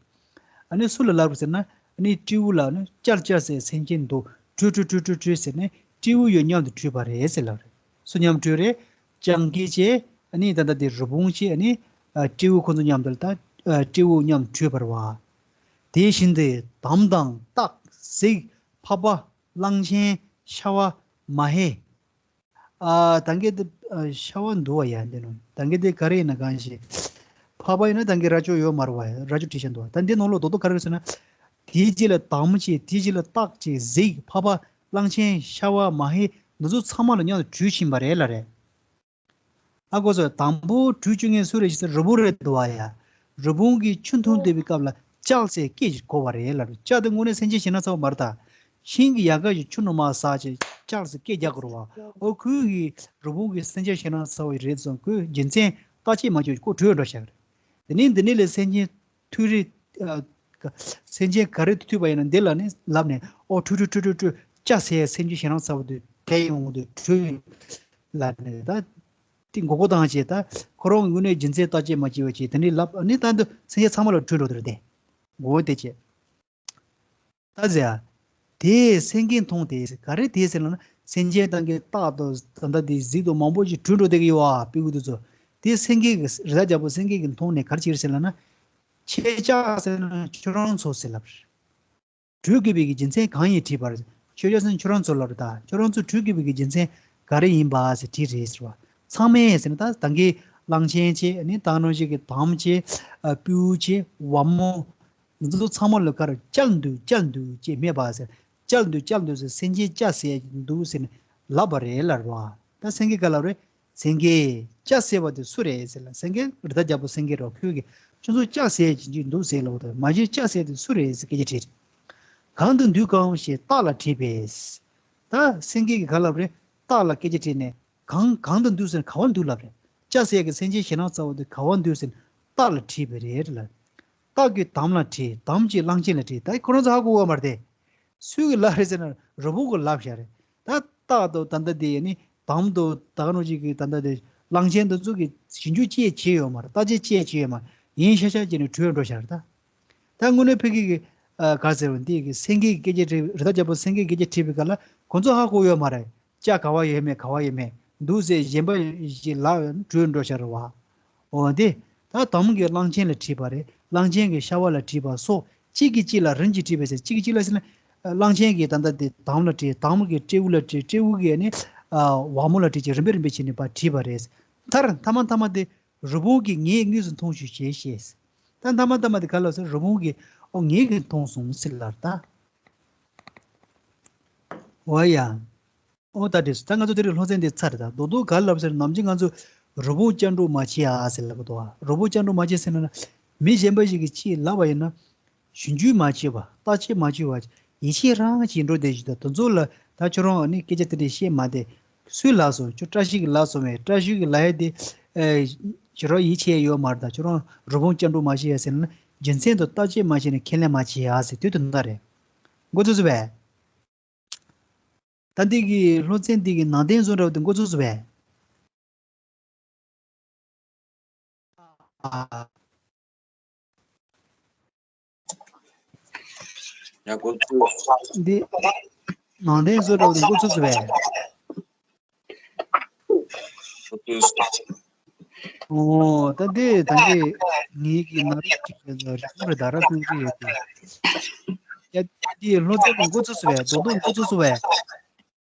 ཨ་ནི་སུ་ལ་ལབ་རེད་ཟེར་ན། ཨ་ནི་སྤྲེའུ་ལ་ནི་བཅར་བཅར་ཟེར་སེམས་ཅན་འདུག་བྲོས་བྲོས་བྲོས་བྲོས་བྲོས་ཟེར་ནས་སྤྲེའུ་ཡང་མཉམ་དུ་བྲོས་པ་རེད་ཟེར་ལབ་རེད། སུ་མཉམ་བྲོས་རེད། སྤྱང་ཀི་བྱས། ཨ་ནི་ད་ལྟ་དེ་རི་བོང་བྱས། ཨ་ནི་ཨ། སྤྲེའུ་ཁོ་ཚོ་མཉམ་དུ་ད་ཨ། སྤྲེའུ་མཉམ་བྲོས་པ་རེད་བ། དེ་བཞིན་དུ་དམ་དང་སྟག་གཟིག་ཕག་པ་གླང་ཆེན་ཤ་བ་མ་ཧེ། ཨ། ད་གིན་དེ་ཨ། ཤ་བ་འདུག་བ་ཡ་འདི་ནང་། ད་གིན་དེ་ག་རེ་ཡིན་ན་གང་ཞིག་ཕག་པ་ཡིན་ན་ད་གིན་རྭ་ཅོ་ཡོད་མ་རེད་བ། རྭ་ཅོ་བྲིས་བཞག་འདུག་ད་འདི་ནང་ལོགས་རྡོག་རྡོག་ག་རེ་རེད་ཟེར་ན། དེའི་རྗེས་ལ་དམ་བྱས། དེའི་རྗེས་ལ་སྟག་བྱས། གཟིག་ཕག་པ་གླང་ཆེན་ཤ་བ་མ་ཧེ་འདི་ཚོ་ཚང་མ་ལ་མཉམ་དུ་བྲོས་ཕྱིན་པ་རེད་ལབ་རེད། ཨ་གོ་སོང་། དང་པོ་བྲོས་བཅུག་མཁན་སུ་རེད་ཟེར་ན་རི་བོང་རེད་འདུག་བ་ཡ། རི་བོང་གིས་ཆུ་འཐུང་བསྡད་པའི་སྐབས་ལ་ལྕགས་ཟེར་སྐད་ཅིག་གོ་བ་རེད་ལབ་རེད། ལྕགས་དེ་དངོས་གནས་སེམས་ཅན་ཞེད་སྣང་ཚ་བོ་མ་རེད་ད། ཤིང་གི་ཡལ་ག་ཞིག་ཆུ་ནང་མར་ཟག་བྱས་ལྕགས་ཟེར་སྐད་རྒྱག་གི་རེད་བ། ཨོ་ཁོས་གི་རི་བོང་གི་སེམས་ཅན་ཞེད་སྣང་ཚ་བོ་རེད་བསམ། ཁོས་རྒྱུ་མཚན་བརྟག་དཔྱད་མ་བྱས་ཁོ་བྲོས་འགྲོ་བཞག་རེད། དེ་ནས་འདི་ནས་ལས་སེམས་ཅན་ཐུག་རེད། ཨ། སེམས་ཅན་ག་རེ་ཐུག་པ་ཡིན་ན་འདི་ལ་ནི་ལབ་ནས། ཨོ་བྲོས་བྲོས་བྲོས་བྲོས་བྲོས། ལྕགས་ཟེར་སེམས་ཅན་ཞེད་སྣང་ཚ་བོ་དེ་དེད་ཡོང་གི་འདུག་བྲོས་ལབ་ནས་ད། དེ་མགོ་སྐོར་བཏང་བྱས། ད་ཁོ་རང་དངོས་གནས་རྒྱུ་མཚན་བརྟག་དཔྱད་མ་བྱས་པ་བྱས། དེ་འདྲའི་ལབ། ཨ་ནི་ད་འདི་སེམས་ཅན་ཚང་མ་ལ་བྲོས་འགྲོ་དེ་རེད་དེ། མགོ་བོ་དེད་བྱས། ད་ཟེར་ཡ། དེས་སེང་གེ་མཐོང་སྟེ། ག་རེ་དེས་ཟེར་ལབ་ན། སེམས་ཅན་ད་གིན་སྟག་དང་ད་ལྟ་དེ་གཟིག་དང་མང་པོ་ཞིག་བྲོས་འགྲོ་བསྡད་ཀྱི་ཡོད་ཨ། སྤྲེའུ་དེ་ཚོ། དེ་སེང་གེ་གི་རི་དྭགས་རྒྱལ་པོ་སེང་གེ་གི་མཐོང་ནས་ག་རེ་བྱེད་ཟེར་ལབ་ན། ཁྱེད་ཅག་ཟེར་ན་ཁྱོད་རང་ཚོ་ཟེར་ལབ། བྲོས་དགོས་པའི་གི་རྒྱུ་མཚན་གང་ཡིན་དྲིས་པར། ཁྱོད་ཅག་ཟེར་ན་ཁྱོད་རང་ཚོ་ལབ་རེད་ད། ཁྱོད་རང་ཚོ་བྲོས་དགོས་པའི་གི་རྒྱུ་མཚན་ག་རེ་ཡིན་པ་ཟེར་དྲིས་རེད་ཟེར་བ། ཚང་མས་ཟེར་ན་ད་ད་གིན་གླང་ཆེན་བྱས་ནི་ད་ནང་བཞིན་གི་དོམ་བྱས། སྤྲེའུ་བྱས། ཝ་མོ། ང་ཚོ་ཚང་མ་ལ་ག་རེ་བཅར་འདུག་བཅར་འདུག་ཅེས་སྨྲས་པ་ཟེར། བཅར་འདུག་བཅར་འདུག་ཟེར། སེམས་ཅན་བཅར་ཟེར་གྱི་འདུག་ཟེར་ནས་ལབ་པ་རེད་ལབ་རེད་བ། ད་སེང་གེ་ག་ལབ་རེད། སེང་གེ། བཅར་ཟེར་བ་དེ་སུ་རེད་ཟེར་ལ། སེང་གེ་རི་དྭགས་རྒྱལ་པོ་སེང་གེ་རེད། ཁོས་ཀྱིས་ཁྱོད་ཚོ་བཅར་ཟེར་གྱི་འདུག་ཟེར་ལབ་པ་དང་། མ་གཞི་བཅར་ཟེར་དེ་སུ་རེད་ཟེར་སྐད་ཆ་དྲིས། གང་དུ་འདུག་གམ་ཞེས་སྟག་ལ་དྲིས་པས། ད་སེང་གེ་གིས་ག་ལབ་རེད། སྟག་ལ་སྐད་ཆ་དྲིས་ནས་གང་གང་དུ་འདུག་ཟེར་ན་ག་བ་འདུག་ལབ་རེད། བཅར་ཟེར་གྱི་སེམས་ཅན་ཞེད་སྣང་ཚ་བོ་དེ་ག་བ་འདུག་ཟེར་ན་སྟག་ལ་དྲིས་པ་རེད་ལ། སྟག་གིས་དོམ་ལ་དྲིས། དོམ་གྱིས་གླང་ཆེན་ལ་དྲིས། ད་ཁོ་རང་ཚོ་ཧ་གོ་གི་མ་རེད་དེ། སུས་གི་ལབ་རེད་ཟེར་ན་རི་བོང་གིས་ལབ་བཞག་རེད། ད་སྟག་དང་ད་ལྟ་དེ་ནི་དོམ་དང་ད་ག་ནང་བཞིན་གྱི་ད་ལྟ་དེ་གླང་ཆེན་དེ་ཚོ་གིས་ཞིབ་འཇུག་ཅི་ཡང་བྱས་ཡོད་མ་རེད། བརྟག་དཔྱད་ཅི་ཡང་བྱས་ཡོད་མ་རེད། ཡིན་ཤག་ཤག་བྱས་ནས་བྲོས་འགྲོ་བཞག་རེད་ད། ད་དངོས་གནས་ཕ་གི་གི་ཨ་ག་ཟེར་བ་འདི་གི་སེང་གེ་གི་སྐད་ཆ་དྲིས། རི་དྭགས་རྒྱལ་པོ་སེང་གེ་སྐད་ཆ་དྲིས་པའི་སྐབས་ལ་ཁོ་ཚོ་ཧ་གོ་ཡོད་མ་རེད། བཅར་ག་བ་ཡོད་མེད་ག་བ་ཡོད་མེད་འདུག་ཟེར་གཞན་པ་ཞིག་ལབ་བྲོས་འགྲོ་བཞག་རེད་བ། འོ་དེ། ད་དོམ་གྱིས་གླང་ཆེན་ལ་དྲིས་པ་རེད། གླང་ཆེན་གྱིས་ཤ་བ་ལ་དྲིས་པ་སོགས་གཅིག་གིས་གཅིག་ལ་རིམ་གྱིས་དྲིས་པས་ཟེར། གཅིག་གིས་གཅིག་ལ་ཟེར་ན། གླང་ཆེན་གྱིས་ད་ལྟ་དེ་དོམ་ལ་དྲིས། དོམ་གྱིས་སྤྲེའུ་ལ་དྲིས། སྤྲེའུ་གིས་ནི་ཝ་མོ་ལ་དྲིས་བྱས་རིམ་པས་རིམ་པས་བྱས་ནས་ཕར་དྲིས་པ་རེད། མཐར་མཐའ་མ་མཐའ་མ་དེ་རི་བོང་གིས་ངས་དངོས་སུ་མཐོང་ཞེས་བཤད། ད་མཐའ་མ་མཐའ་མ་དེ་ག་ལ་ཟེར། རི་བོང་གིས་ཨོ་ངས་གིས་མཐོང་སོང་ཟེར་ལབ་ད། འོ་ཡ། ཨོ་ད་འགྲིག་སོང་། ད་ང་ཚོ་དེ་རིང་སློབ་ཚན་འདི་ཚར་རེད་ད། རྡོག་རྡོག་ག་ལབ་ཟེར་ན། ནམ་རྒྱུན་ང་ཚོ་རི་བོང་བཅར་འགྲོ་མ་བྱེད་ཨ་ཟེར་ལབ་གི་འདུག་བ། རི་བོང་བཅར་འགྲོ་མ་བྱེད་ཟེར་ན་ན། མི་གཞན་པ་ཞིག་གིས་ཅིག་ལབ་པ་ཡིན་ན། ཞིབ་འཇུག་མ་བྱེད་པ། བརྟག་དཔྱད་མ་བྱེད་པ། ཡིད་ཆེས་རང་བྱེད་འགྲོ་བསྡད་ཀྱི་འདུག་དེ་ཚོ་ལ་ད་ཁྱོད་རང་ནི་སྐད་ཆ་དེ་འདྲ་བཤད་མ་བསྡད། སུས་ལབ་སོང་། ཁྱོད་བཀྲ་ཤིས་ཀྱིས་ལབ་སོང་བས། བཀྲ་ཤིས་ཀྱིས་ལབ་ཡ་དེ། ཨེ། ཁྱོད་རང་ཡིད་ཆེས་ཡོད་མ་རེད་ད། ཁྱོད་རང་རི་བོང་བཅར་འགྲོ་མ་བྱེད་ཡ་ཟེར་ན། རྒྱུ་མཚན་དང་བརྟག་དཔྱད་མ་བྱས་ནས་ཁས་ལེན་མ་བྱེད་ཡ་ཟེར་དུས་དེ་འདྲ་རེད། མགོ་ཚོས་སོང་བས། ད་འདི་གི་སློབ་ཚན་འདི་གི་ནང་དོན་བཟོ་འདྲ་བ་དེ་མགོ་ཚོས་སོང་བས། ཨ། ཡ་མགོ་ཚོས། འདི་ནང་དོན་བཟོ་འདྲ་བ་དེ་མགོ་ཚོས་སོང་བས། མགོ་ཚོས། ཨོ། ད་འདི་ད་གིན་ངེད་ཀྱི་ནང་རིག་གཅིག་རེད་ལ། རིག་གཞུང་རེད་ད་ར་ཀུན་གྱི་ཡོད་དེ། ཡ། འདི་སློབ་ཚན་དེ་མགོ་ཚོས་སོང་བས། རྡོག་རྡོག་མགོ་ཚོས་སོང་བས།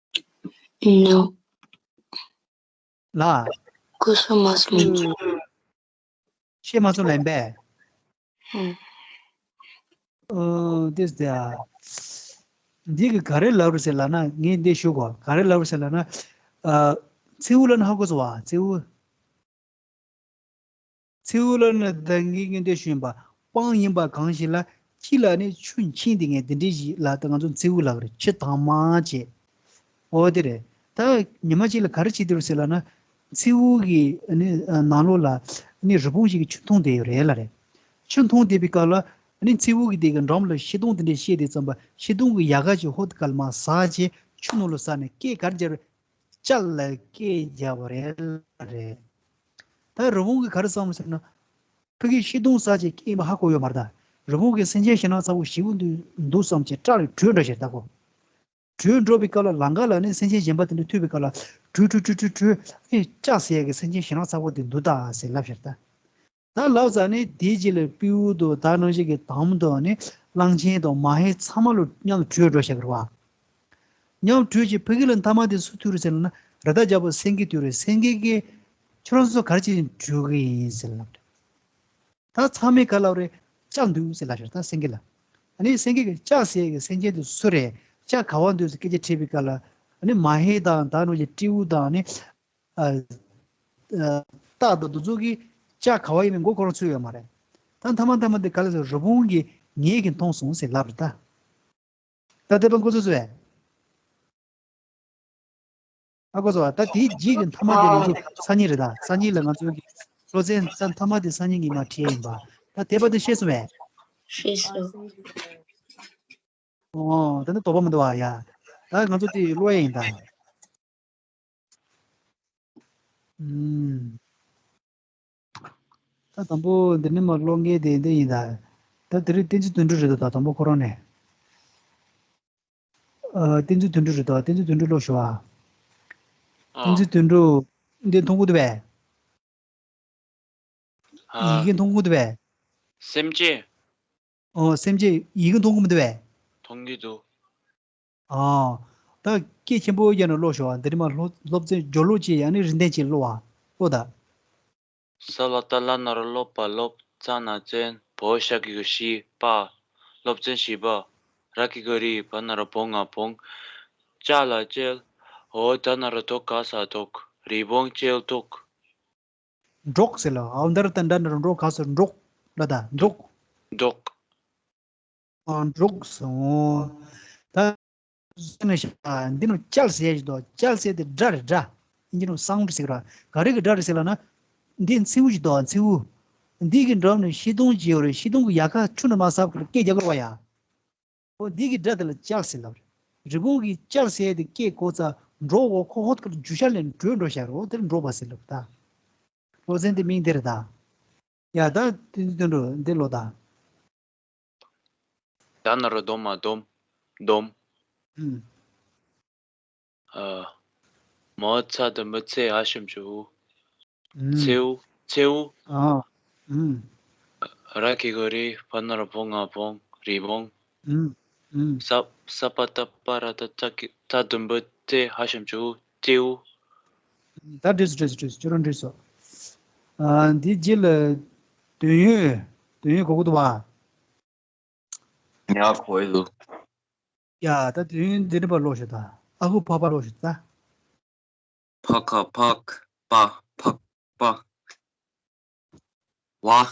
No། ལ། ཀུ་སུ་མ་སུ། ཤེས་མ་སོང་ལན་པས། ཧུམ། ཨོ། དེ་དེ། འདི་གི་ག་རེ་ལབ་རེད་ཟེར་ལབ་ན། ངས་འདི་ཞུ་གོ། ག་རེ་ལབ་རེད་ཟེར་ལབ་ན། ཨ། མཚེའུ་ལབ་ན་ཧ་གོ་སོང་བ། མཚེའུ། མཚེའུ་ལབ་ན་ད་ངས་ངས་འདི་ཞུས་པ། སྤང་ཡིན་པ་གང་ཞིག་ལ། དཀྱིལ་ལ་ནི་ཆུ་འཁྱིལ་དེ་ངས་འདི་འདྲའི་ཞིག་ལ་ད་ང་ཚོ་མཚེའུ་ལབ་རེད། ཆུ་དྭངས་མ་བྱས། འོ་དེ་རེད། ད་ཉི་མ་གཅིག་ལ་ག་རེ་བྱེད་དེ་རེད་ཟེར་ལབ་ན། མཚེའུ་གི་ནི་ནང་ལོགས་ལ་ནི་རི་བོང་ཞིག་གིས་ཆུ་འཐུང་བསྡད་ཡོད་རེད་ལབ་རེད། ཆུ་འཐུང་བསྡད་པའི་སྐབས་ལ་ནི་མཚེའུ་གི་དེ་གི་འགྲམ་ལ་ཤིང་སྡོང་དེ་འདྲ་བཤད་དེ་ཙམ་པ། ཤིང་སྡོང་གི་ཡལ་ག་ཅིག་ཧོབ་ཏེ་ག་ལ་མར་ཟག་བྱས་ཆུ་ནང་ལ་ཟག་ནས་སྐད་ག་རེ་རྒྱབ་རེད། ལྕགས་ལ་སྐད་རྒྱབ་པ་རེད་ལབ་རེད། ད་རི་བོང་གིས་ག་རེ་བསམ་ཟེར་ན། ཕ་གི་ཤིང་སྡོང་ཟག་བྱས་སྐད་ཡིན་པ་ཧ་གོ་ཡོད་མ་རེད་ད། རི་བོང་གིས་སེམས་ཅན་ཞེད་སྣང་ཚ་པོ་ཞེ་པོ་འདུག་འདུག་བསམ་བྱས་སྐྲག་ནས་བྲོས་འགྲོ་ཞེས་ད་གོ། བྲོས་འགྲོ་བའི་སྐབས་ལ་ལམ་ཁ་ལ་ནི་སེམས་ཅན་གཞན་པ་དེ་འདྲ་ཐུག་པའི་སྐབས་ལ། བྲོས་བྲོས་བྲོས་བྲོས་བྲོས། ཨེ་ལྕགས་ཟེར་ཡ་གི་སེམས་ཅན་ཞེད་སྣང་ཚ་པོ་དེ་འདུག་ད་ཟེར་ལབ་ཤར་ད། ད་ལབ་ཙང་ནི་དེའི་རྗེས་ལ་སྤྲེའུ་དང་ད་ནང་བཞིན་གྱི་དོམ་དང་ནི་གླང་ཆེན་དང་མ་ཧེ་ཚང་མ་ལོ་མཉམ་དུ་བྲོས་འགྲོ་ཤག་གི་རེད་བ། མཉམ་དུ་བྲོས་ཀྱི་ཕ་གི་ལ་མཐའ་མ་དེ་སུ་ཐུག་རེད་ཟེར་ན། རི་དྭགས་རྒྱལ་པོ་སེང་གེ་ཐུག་རེད། སེང་གེ་གིས་ཁྱོད་རང་ཚོ་ག་རེ་བྱས་ནས་བྲོས་ཀྱི་ཡིན་ཟེར་ལབ་རེད། ད་ཚང་མས་ག་ལབ་རེད། ལྕགས་འདུག་ཟེར་ལབ་ཤར་ད་སེང་གེ་ལ། ཨ་ནི་སེང་གེ་གིས་ལྕགས་ཟེར་གི་སེམས་ཅན་དེ་སུ་རེད། ལྕགས་ག་བ་འདུག་ཟེར་སྐད་ཆ་དྲིས་པའི་སྐབས་ལ། ཨ་ནི་མ་ཧེ་དང་ད་ནང་བཞིན་སྤྲེའུ་དང་ནི། ཨ། ཨ། སྟག་དང་དེ་ཚོ་གིས་ལྕགས་ག་བ་ཡིན་མིན་མགོ་ཁོ་རང་ཚོས་ཡོད་མ་རེད། ད་མཐའ་མ་མཐའ་མ་དེ་ག་ལ་ཟེར། རི་བོང་གིས་ངས་གིས་མཐོང་སོང་ཟེར་ལབ་རེད་ད། ད་དེ་པ་མགོ་ཚོས་སོང་བས། ཨ་གོ་སོང་བ། ད་དེའི་རྗེས་ཀྱི་མཐའ་མ་དེ་ང་ཚོ་སང་ཉིན་རེད་ད། སང་ཉིན་ལ་ང་ཚོ་གི་སློབ་ཚན་མཐའ་མ་དེ་སང་ཉིན་ཉི་མ་ཁྲིད་ཡ་ཡིན་པ། ད་དེ་པ་དེ་ཤེས་སོང་བས། ཤེས་སོང་། ཨོ། ད་ནི་དོགས་པ་མི་འདུག་བ་ཡ། ད་ང་ཚོ་དེ་ཀློག་ཡ་ཡིན་ད། ཨུམ། ད་དང་པོ་འདི་ནས་མར་ཀློག་མཁན་དེ་འདི་ཡིན་ད། ད་དེ་རིང་བསྟན་འཛིན་དོན་གྲུབ་རེད་འདུག་ད་དང་པོ་ཁོ་རང་ནས། ཨ། བསྟན་འཛིན་དོན་གྲུབ་རེད་འདུག་བསྟན་འཛིན་དོན་གྲུབ་ཀློག་ཞུ་བ། བསྟན་འཛིན་དོན་གྲུབ། འདི་མཐོང་གི་འདུག་བས། ཨ། ཡི་གེ་མཐོང་གི་འདུག་པས། སེམས་ཅན། ཨོ། སེམས་ཅན་ཡི་གེ་མཐོང་གི་མི་འདུག་པས། མཐོང་གི་འདུག་ཨ། ད་སྐད་ཆེན་པོ་རྒྱག་ནས་ཀློག་ཤོག་འདི་རིང་མ་སློབ་སློབ་ཚན་སྦྱོར་ཀློག་ཅིག་ཡང་ན་རིན་ལྡན་ཅིག་ཀློག་ཨ། ཀློག་ད། ས་ལ་བཏགས་སླ་ན་རོ་སློ་བ་སློབ། ཙ་ན་བཙན། བོ་ཞབས་ཀྱུ་གུ་བཞི་པ། སློབ་ཚན་བཞི་པ། ར་གི་གུ་རི། བ་ན་རོ་བོ་ང་བོང་། ལྕགས་ལ་ལྕེལ། འོ་ད་ན་རོ་དོ་ག་ས་དོགས། རི་བོང་ལྕེ་ལྡོག་འབྲོག་ཟེར་ལ། འོ་ད་ར་ད་འདྲ་ན་རོ་འབྲོག་ག་ས་འབྲོག་ལ་ད་འབྲོག་འབྲོག་ཨ། འབྲོག་སོང་། ད་ཟེར་ན་ཤ་འདི་ནི་ལྕགས་ཟེར་ཞིག་འདུག་ལྕགས་ཟེར་དེ་སྒྲ་རེད་སྒྲ། ཨིན་ཇི་ནང་སའུན་ཌི་ཟེར་གི་ར། ག་རེ་གི་སྒྲ་རེད་ཟེར་ལབ་ན། འདི་མཚེའུ་ཞིག་འདུག་མཚེའུ། འདི་གི་འགྲམ་ནས་ཤིང་སྡོང་ཅིག་ཡོད་རེད། ཤིང་སྡོང་གི་ཡལ་ག་ཆུ་ནང་མར་ཟག་གི་རེད། སྐད་རྒྱག་གི་རེད་པ་ཡ། ཨོ་འདི་གི་སྒྲ་དེ་ལ་ལྕགས་ཟེར་ལབ་རེད། རི་བོང་གི་ལྕགས་ཟེར་དེ་སྐད་གོ་ཙ་འབྲོག་འོ་ཁོ་ཧོད་ཀར་རྒྱུ་ཤ་ལེན་བྲོས་འགྲོ་ཤག་རེད། ཨོ་དེར་འབྲོག་པ་ཟེར་ལབ་ད། སློབ་ཚན་དེ་མིང་དེ་རེད་ད། ཡ་ད་དེ་དེ་འགྲོ་འདི་ལོ་ད། ད་ན་རོ་དོ་མ་དོམ། དོམ། ཨུམ། ཨ། མོ་ཚ་དུམ་བུ་ཚེ། འ་ཞབས་ཀྱུ་འུ། ཨུམ། མཚེའུ། མཚེའུ། ཨ། ཨུམ། ར་གི་གུ་རི། བ་ན་རོ་བོ་ང་བོང་། རི་བོང་། ཨུམ། ཨུམ། ས། ས་པ་བཏགས་སྤ་ར་བཏགས་སྤྲ་གི་སྤྲ་དུམ་བུ་སྤྲེ། འ་ཞབས་ཀྱུ་འུ། སྤྲེའུ། ད་འགྲིག་སོང་འགྲིག་སོང་འགྲིག་སོང་། ཁྱོད་རང་འགྲིག་སོང་། ཨ། འདི་རྗེས་ལ་དོན་ཡོད། དོན་ཡོད་གོ་གི་འདུག་པ། ཉག་གོ་ཡི་འདུག་ཡ་ད་དུས་ཡུན་འདི་འདྲ་པར་ཀློག་ཤོག་ད། ཨ་ཧུ་ཕ་ཕ་ཀློག་ཤོག་ད། ཕ་ཁ་ཕག་པ་ཕག་པ། བ།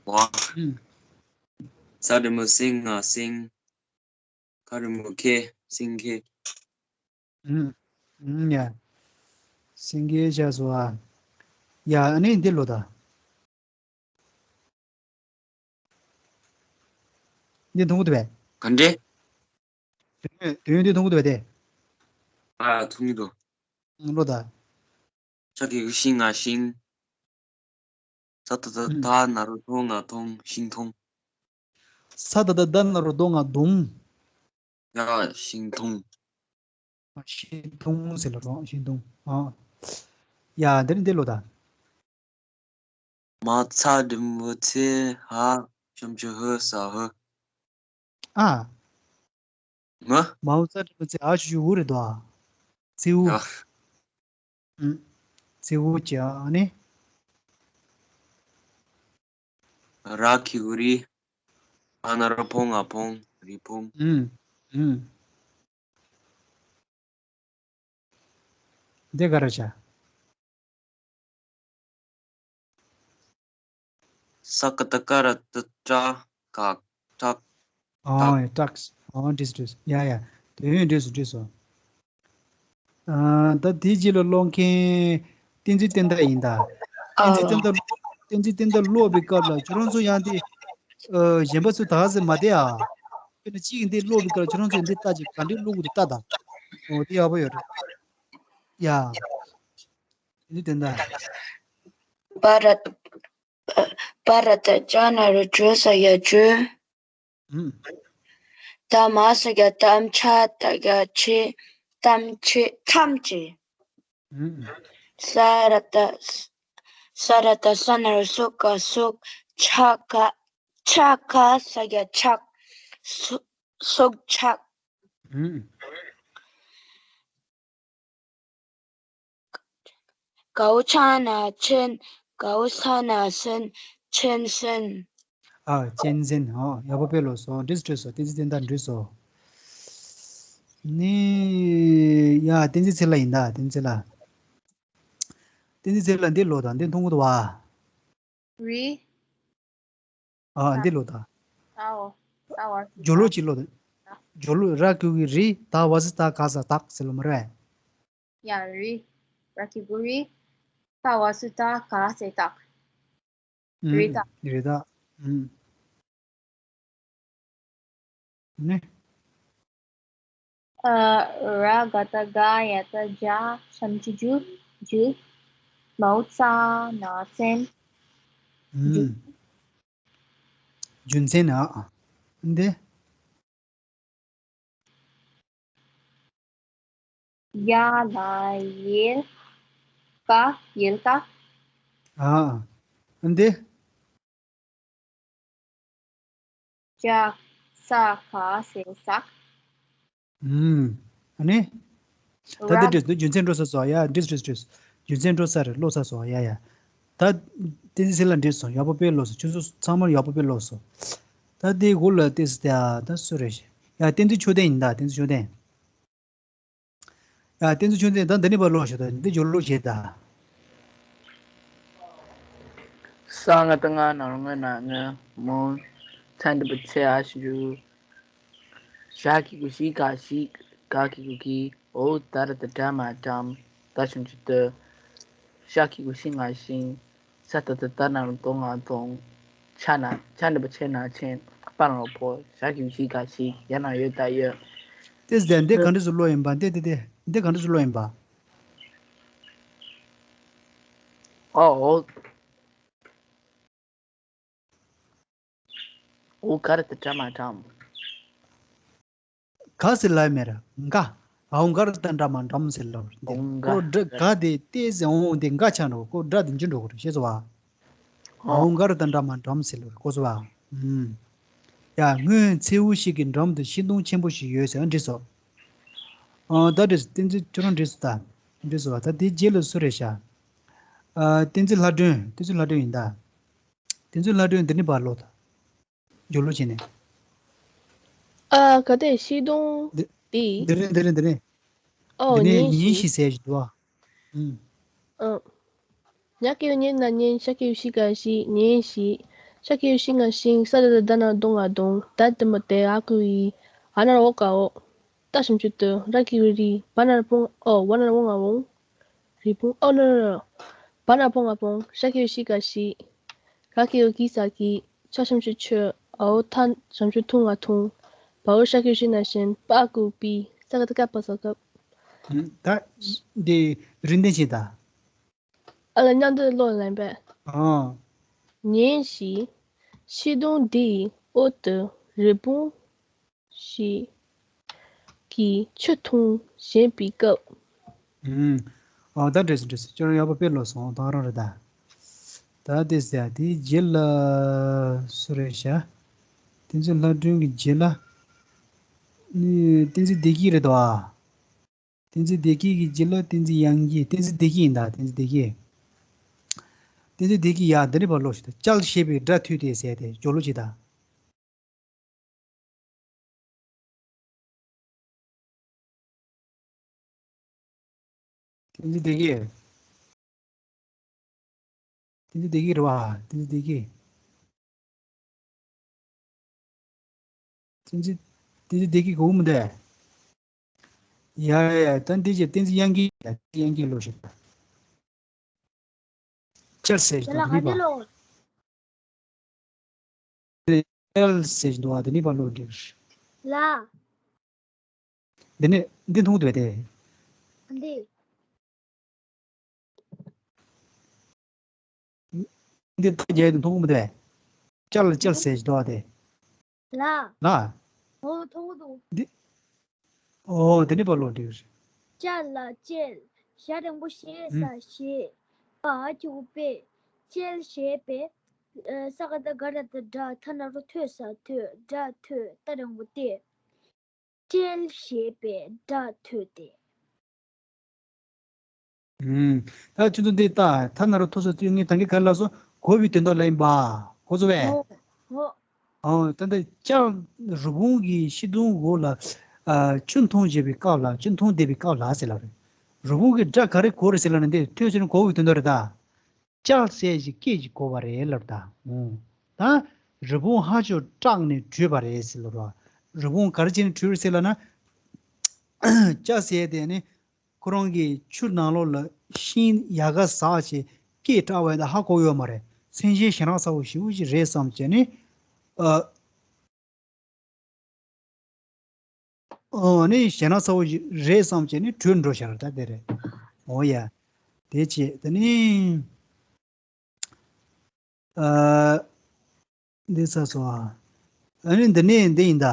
བ། ཨུམ། ས་འགྲེང་བུ་སེ་ང་སེང་། ཁ་འགྲེང་བུ་ཁེ་སེང་ཁེ། ཨུམ། ཨུམ་ཡ། སེང་གེ་བྱས་སོ་ཨ། ཡ་ཨ་ནི་འདི་ཀློག་ད། འདི་མཐོང་གི་འདུག་པས། ག་འདྲས། དོན་དོན་འདི་མཐོང་གི་འདུག་པས་དེ། ཨ་མཐོང་གི་འདུག་ཀློག་ད། ཤ་གི་གུ་ཤི་ང་ཤིང་། ས་ད་བཏགས་སྡ་ན་རོ་སྡོ་ང་སྡོམ། ཤིང་སྡོང་། ས་ད་བཏགས་སྡ་ན་རོ་སྡོ་ང་སྡོམ། ཡ་ཤིང་སྡོང་། ཤིང་སྡོང་ཟེར་ལ་རོ་ཤིང་སྡོང་། ཨ། ཡ་འདིར་འདི་ཀློག་ད། མ་ཚ་འགྲེང་བུ་ཚེ། འ་ཞབས་ཀྱུ་འུ་ས་འུ། ཨ། མ། མའོ་ཙ་འགྲེང་བུ་ཚེ། འ་ཞབས་ཀྱུ་འུ་རེད་དོ། མཚེའུ། ཡ། ཨུམ། མཚེའུ་བྱས་ཨ་ནི། ར་གི་གུ་རི། བ་ན་རོ་བོ་ང་བོང་། རི་བོང་། ཨུམ། ཨུམ། འདི་ག་རེ་བྱ། ས་ཀ་བཏགས་སྐ་ར་བཏགས་སྐྲ་ག་སྐྲག་ཨོ་ཡ་སྐྲག་ཨོ་འགྲིག་སོང་འགྲིག་སོང་། ཡ་ཡ་དོན་ཡོད་འགྲིག་སོང་འགྲིག་སོང་། ཨ་ད་དེའི་རྗེས་ལ་ཀློག་མཁན་བསྟན་འཛིན་བསྟན་དར་ཡིན་ད། བསྟན་འཛིན་བསྟན་དར་བསྟན་འཛིན་བསྟན་དར་ཀློག་པའི་སྐབས་ལ་ཁྱོད་རང་ཚོ་ཡང་དེ་ཨ་གཞན་པ་ཚོ་ད་ག་ཟེ་མ་བསྡད་ཨ། དཔེར་ན་གཅིག་གིས་འདི་ཀློག་པའི་སྐབས་ལ་ཁྱོད་རང་ཚོས་འདི་ལྟ་ཅིག་ག་འདྲས་ཀློག་དགོས་འདུག་ལྟ་དང་། ཨོ་དེ་ཡག་པོ་ཡོད་རེད། ཡ། དེ་ནི་དོན་དག་པ་ར་པ་ར་བཏགས་པ་ན་རོ་པ་ས་ཡ་པ། ཨུམ། ད་མ་ས་ཡ་པ་ཐམ་ཆ་ད་ཡ་པ་ཆེ། ཐམ་ཆེ་ཐམས་ཅད། ཨུམ། ས་ར་བཏགས་ས་ར་བཏགས་ས་ན་རོ་སོ་ཀ་སོགས། ཆ་ག་ཆ་ག་ས་ཡ་ཆགས། སོ་སོགས་ཆགས། ཨུམ། གའོ་ཆ་ན་ཆེན། གའོ་ས་ན་སེན། ཆེན་སེན། ཨ་ཆེན་སེན། ཨ་ཡག་པོ་དཔེ་ཀློག་སོང་། འགྲིག་སོང་འགྲིག་སོང་། བསྟན་འཛིན་བསྟན་དར་འགྲིག་སོང་། ནི་ཡ་བསྟན་འཛིན་ཚེ་ལྷ་ཡིན་ད། བསྟན་འཛིན་ཚེ་ལྷ། བསྟན་འཛིན་ཚེ་ལྷ་འདི་ཀློག་ད། འདི་མཐོང་གི་འདུག་བ། རི། ཨ་འདི་ཀློག་ད། ཨའོ། ཨའོ། སྦྱོར་ཀློག་ཅིག་ཀློག་ད། སྦྱོར་ཀློག་ར་གི་གུ་རི། ད་བ་ཟི་ད་ག་ས་དག་ཟེར་ལ་མ་རེད། ཡ་རི། ར་གི་གུ་རི། ད་བ་ཟི་ད་ག་ས་དག་ཨུམ། རི་དྭགས། རི་དྭགས། ཨུམ། ནི། ཨ། ར་ག་བཏགས་རྒ་ཡ་བཏགས་རྒྱ། ཞབས་ཀྱུ་རྒྱུ། རྒྱུ། མའོ་ཙ་ན་བཙན། རྒྱུ། ཨུམ། རྒྱུ་མཚན་ཨ། འདི། ཡ་ལ་ཡལ་ག་ཡལ་ག་ཨ། འདི། ཀྱ་ས་ག་ས་ཟེར་ཟག་ཨུམ། ཨ་ནི། ད་འདི་ར་འགྲིག་འདུག་རྒྱུ་མཚན་འགྲོ་ས་སོ་ཡ། འགྲིག་འགྲིག་འགྲིག་རྒྱུ་མཚན་འགྲོ་ས་རེད། ཀློག་ས་སོ་ཡ་ཡ། ད་བསྟན་འཛིན་ཟེར་ལ་འགྲིག་སོང་། ཡག་པོ་དཔེ་ཀློག་སོང་། ཁྱོད་ཚོ་ཚང་མར་ཡག་པོ་དཔེ་ཀློག་སོང་། ད་འདི་འགོ་ལ་བལྟས་སོ། ད་ད་སུ་རེད་ཤག་ཡ། བསྟན་འཛིན་ཆོས་ལྡན་ཡིན་ད། བསྟན་འཛིན་ཆོས་ལྡན། ཡ། བསྟན་འཛིན་ཆོས་ལྡན། ད་འདི་ནས་ཕར་ཀློག་ཤོག་ད་འདི་སྦྱོར་ཀློག་བྱེད་ད། ས་ང་བཏགས་སྔ་ན་རོ་སྔ་ན་སྔོན། མོ་ཚ་འགྲེང་བུ་ཚེ། འ་ཞབས་ཀྱུ་འུ། ཞ་གི་གུ་ཞི་ག་ཞིག་ག་གི་གུ་གིས། འོ་ད་ར་བཏགས་སྒྲ་མ་སྒྲམ། ད་ཞབས་ཀྱུ་ཏུ། ཤ་གི་གུ་ཤི་ང་ཤིང་། ས་ཏ་བཏགས་སྟ་ན་རོ་སྟོ་ང་སྟོང་། ཆ་ན་ཆ་འགྲེང་བུ་ཆེ་ན་ཆེན། པ་ན་རོ་པོ། ཞ་གི་གུ་ཞི་ག་ཞིག་ཡ་ན་ཡོ་ད་ཡོད། ཏེ་ཟེར་འདི་ག་འདྲ་སུ་ཀློག་ཡིན་པ། འདི་འདི་འདི་འདི་ག་འདྲ་སུ་ཀློག་ཡིན་པ། ཨོ་ཨོ། འོ་ག་ར་བཏགས་སྒྲ་མ་སྒྲམ། ག་ཟེར་ལབ་མེད་ར། འགའ། འོ་ག་ར་བཏགས་སྒྲ་མ་སྒྲམ་ཟེར་ལབ་ར། འོ་འགའ། ཁོ་སྒྲ་ག་དེ་ཏེ་ཟེར་འོ་དེ་འགའ་ཆགས་འགྲོ། ཁོ་སྒྲ་དེ་འཇུ་འགྲོ་གི་རེད། ཤེས་སོང་བ། འོ་འོ་ག་ར་བཏགས་སྒྲ་མ་སྒྲམ་ཟེར་ལབ་ར། གོ་སོང་བ། ཨུམ། ཡ། སྔོན་མཚེའུ་ཞིག་གི་འགྲམ་དུ་ཤིང་སྡོང་ཆེན་པོ་ཞིག་ཡོད་ཟེར། འགྲིག་སོང་། ཨ་ད་འགྲིག་སོང་། བསྟན་འཛིན་ཁྱོད་རང་འགྲིག་སོང་ད། འགྲིག་སོང་བ། ད་དེའི་རྗེས་ལ་སུ་རེད་ཤག་ཨ་བསྟན་འཛིན་ལྷ་སྒྲོན། བསྟན་འཛིན་ལྷ་སྒྲོན་ཡིན་ད། བསྟན་འཛིན་ལྷ་སྒྲོན་འདི་ནས་ཕར་ཀློག་ད། སྦྱོར་ཀློག་བྱས་ནས། ཨ་ག་དེ་ཤིང་སྡོང་འདི་འདི་འདི་རེད། འདི་རེད། འདི་རེད། ཨོ་འདི་ནས་ཉིན་ཉིན་ཞིག་ཞིག་ཟེར་ཞིག་འདུག་ཨ། ཨུམ། ཨ། ཉ་གི་གུ་ཉི་ན་ཉིན། ཤ་གི་གུ་ཤི་ག་ཤིག་ཉིན་ཞིག་ཤ་གི་གུ་ཤི་ང་ཤིང་། ས་ཏ་བཏགས་སྡ་ན་རོ་སྡོ་ང་སྡོང་། ད་འགྲེང་བུ་དེ། འ་གི་གུ་འི། འ་ན་རོ་འོ་ག་འོག་ད་ཞབས་ཀྱུ་ཏུ། ར་གི་གུ་རི། བ་ན་རོ་བོ་ང་འོ། བ་ན་རོ་བོ་ང་བོང་། རི་བོང་། ཨོ་ནོ་ནོ་ནོ། བ་ན་བོ་ང་བོང་། ཤ་གི་གུ་ཤི་ག་ཤིག་ག་གི་གུ་གི་ས་གིས། ཆ་ཞབས་ཀྱུ་ཆུ། འོ་ཐ་ཞབས་ཀྱུ་ཐུ་ང་ཐུང་། བའོ་ཤ་གི་གུ་ཤི་ན་ཤིན། པ་གི་གུ་པི། ས་ག་བཏགས་སྐ་པ་སྐབས། ད་འདི་རིན་ལྡན་བྱེད་ད། ཨ་ལ་མཉམ་དུ་ཀློག་ལེན་པས། ཨོ། ཉིན་ཞིག་ཤིང་སྡོང་འདིའི་འོག་ཏུ་རི་བོང་ཞིག་གིས་ཆུ་འཐུང་བཞིན་པའི་སྐབས། ཨུམ། ཨོ་ད་འགྲིག་སོང་། འགྲིག་སོང་། ཁྱོད་རང་ཡག་པོ་དཔེ་ཀློག་སོང་། ད་རང་རེད་ད། ད་དེ་ཟེར་ཡ་དེའི་རྗེས་ལ་སུ་རེད་ཤག་བསྟན་འཛིན་ལྷ་སྒྲོན་གྱི་རྗེས་ལ་ནི་བསྟན་འཛིན་བདེ་སྐྱིད་རེད་དོ། ཨ། བསྟན་འཛིན་བདེ་སྐྱིད་ཀྱི་རྗེས་ལ་བསྟན་འཛིན་དབྱངས་སྐྱིད། བསྟན་འཛིན་བདེ་སྐྱིད་ཡིན་ད། བསྟན་འཛིན་བདེ་སྐྱིད། བསྟན་འཛིན་བདེ་སྐྱིད། ཡ། འདི་ནས་ཕར་ཀློག་ཤོག་ད། ཅལ་ཞེས་པའི་སྒྲ་ཐོས་ཏེ་ཟེར་ཏེ་སྦྱོར་ཀློག་བྱེད་ད། བསྟན་འཛིན་བདེ་སྐྱིད། བསྟན་འཛིན་བདེ་སྐྱིད་རེད་བ། བསྟན་འཛིན་བདེ་སྐྱིད། བསྟན་འཛིན། བསྟན་འཛིན་བདེ་སྐྱིད་གོ་གི་མི་འདུག་ཡ་ཡ་ཡ། ད་འདི་བྱས། བསྟན་འཛིན་དབྱངས་སྐྱིད། ཡ། བསྟན་འཛིན་དབྱངས་སྐྱིད་ཀློག་ཤོག་ད། ཅལ་ཟེར་བཞིན་འདུག་དེ་ནས་ཕར། ཅལ་ཟེར་བཞིན་འདུག་ཨ། དེ་ནས་ཕར་ཀློག་འདི། ལ། འདི་ནས་འདི་མཐོང་གི་འདུག་པས་དེ། འདི། འདི་ཐག་རྒྱལ་དུ་མཐོང་གི་མི་འདུག་པས། ཅལ་ལ་ཅལ་ཟེར་བཞིན་འདུག་ཨ་དེ། ལ། ལ། འོ་མཐོང་གི་འདུག་འདི། ཨོ་དེ་ནས་ཕར་ཀློག་འགྲིག་རེད། ཅ་ལ་ཅལ། ཞ་འགྲེང་བུ་ཞེ་ས་ཞེས། པ་འ་གི་གུ་པས། ཅལ་ཞེས་པའི། ཨ། ས་ག་བཏགས་སྒ་ར་བཏགས་སྒྲ། ཐ་ན་རོ་ཐོ་ས་ཐོས། སྒྲ་ཐོས། ཏ་འགྲེང་བུ་ཏེ། ཅལ་ཞེས་པའི་སྒྲ་ཐོས་ཏེ། ཨུམ། ད་ཁྱོད་ཚོ་འདི་ལྟ། ཐ་ན་རོ་ཐོ་ས་ཐོས། ངས་ད་གིན་ག་རེ་ལབ་སོང་། གོ་བའི་དོན་དག་ལ་ཡིན་པ། གོ་སོང་བས། ཨོ། ཨོ། ཨོ། ད་ལྟ་ཅལ། རི་བོང་གིས་ཤིང་སྡོང་འོག་ལ། ཨ། ཆུ་འཐུང་བྱེད་པའི་སྐབས་ལ། ཆུ་འཐུང་བསྡད་པའི་སྐབས་ལ་ཟེར་ལབ་རེད། རི་བོང་གིས་སྒྲ་ག་རེ་གོ་རེད་ཟེར་ལབ་ན། འདི་ཐོས་ཟེར་ན་གོ་བའི་དོན་དག་རེད་ད། ཅལ་ཟེར་ཞིག་སྐད་ཅིག་གོ་བ་རེད་ལབ་ད། ཨོ། ད་རི་བོང་ཧ་ཅང་སྐྲག་ནས་བྲོས་པ་རེད་ཟེར་ལབ་རེད། རི་བོང་ག་རེ་བྱས་ནས་བྲོས་རེད་ཟེར་ལབ་ན། ཅལ་ཟེར་དེ་ནི་ཁོ་རང་གིས་ཆུ་ནང་ལོགས་ལ་ཤིང་ཡལ་ག་ཟག་བྱས་སྐད་གྲགས་པ་དེ་ཧ་གོ་ཡོད་མ་རེད། མཚན་གཞི་ཞེ་དྲག་ཚ་པོ་ཞེ་པོ་ཅིག་རེད་བསམ་བྱས་ནས། ཨ། ཨོ་ནི་ཞེ་དྲག་ཚ་པོ་ཞིག་རེད་བསམ་བྱས་ནས་བྲོས་འགྲོ་ཤག་ད་དེ་རེད། ཨོ་ཡ། དེ་བྱས་དེ་ནི། ཨ། འདི་ཚ་སོ། ཨ་ནི་འདི་ནས་འདི་ཡིན་ད།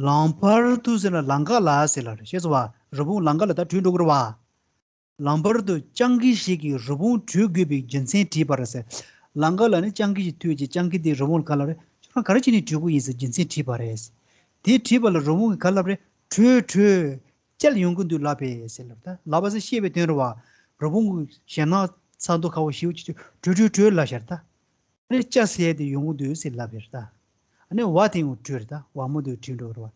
ལམ་བར་དུ་ཟེར་ན་ལམ་ཁ་ལ་ཟེར་ལབ་རེད། ཤེས་སོང་བ། རི་བོང་ལམ་ཁ་ལ་ད་བྲོས་འགྲོ་གི་རེད་བ། ལམ་བར་དུ་སྤྱང་ཀི་ཞིག་གིས་རི་བོང་བྲོས་དགོས་པའི་རྒྱུ་མཚན་དྲིས་པར་ཟེར། ལམ་ཁ་ལ་ནི་སྤྱང་ཀི་ཞིག་ཐུག་རྗེས་སྤྱང་ཀི་དེས་རི་བོང་ལ་ག་ལབ་རེད། ཁོ་ག་རེ་བྱས་ནས་བྲོས་ཀྱི་ཡིན་ཟེར་རྒྱུ་མཚན་དྲིས་པ་རེད། དེ་དྲིས་པ་ལ་རི་བོང་གིས་ག་ལབ་རེད། བྲོས་བྲོས། བཅར་ཡོང་གི་འདུག་ལབ་པས་ཟེར་ལབ། ད་ལབ་པ་ཟེར་བཤད་པའི་དོན་རེད་བ། རི་བོང་གི་ཞེད་སྣང་ཚ་མདོག་ཁ་པོ་ཞེ་པོ་ཅིག་བྲོས་བྲོས་བྲོས་ལབ་ཤག་རེད་ད། ཨ་ནི་བཅར་ཟེར་ཡས་དེ་ཡོང་གི་འདུག་ཟེར་ལབ་པ་རེད་ད། ཨ་ནི་བ་དེ་ཡང་བྲོས་རེད་ད། བ་མོ་དེ་བྲོས་འགྲོ་རེད་བ།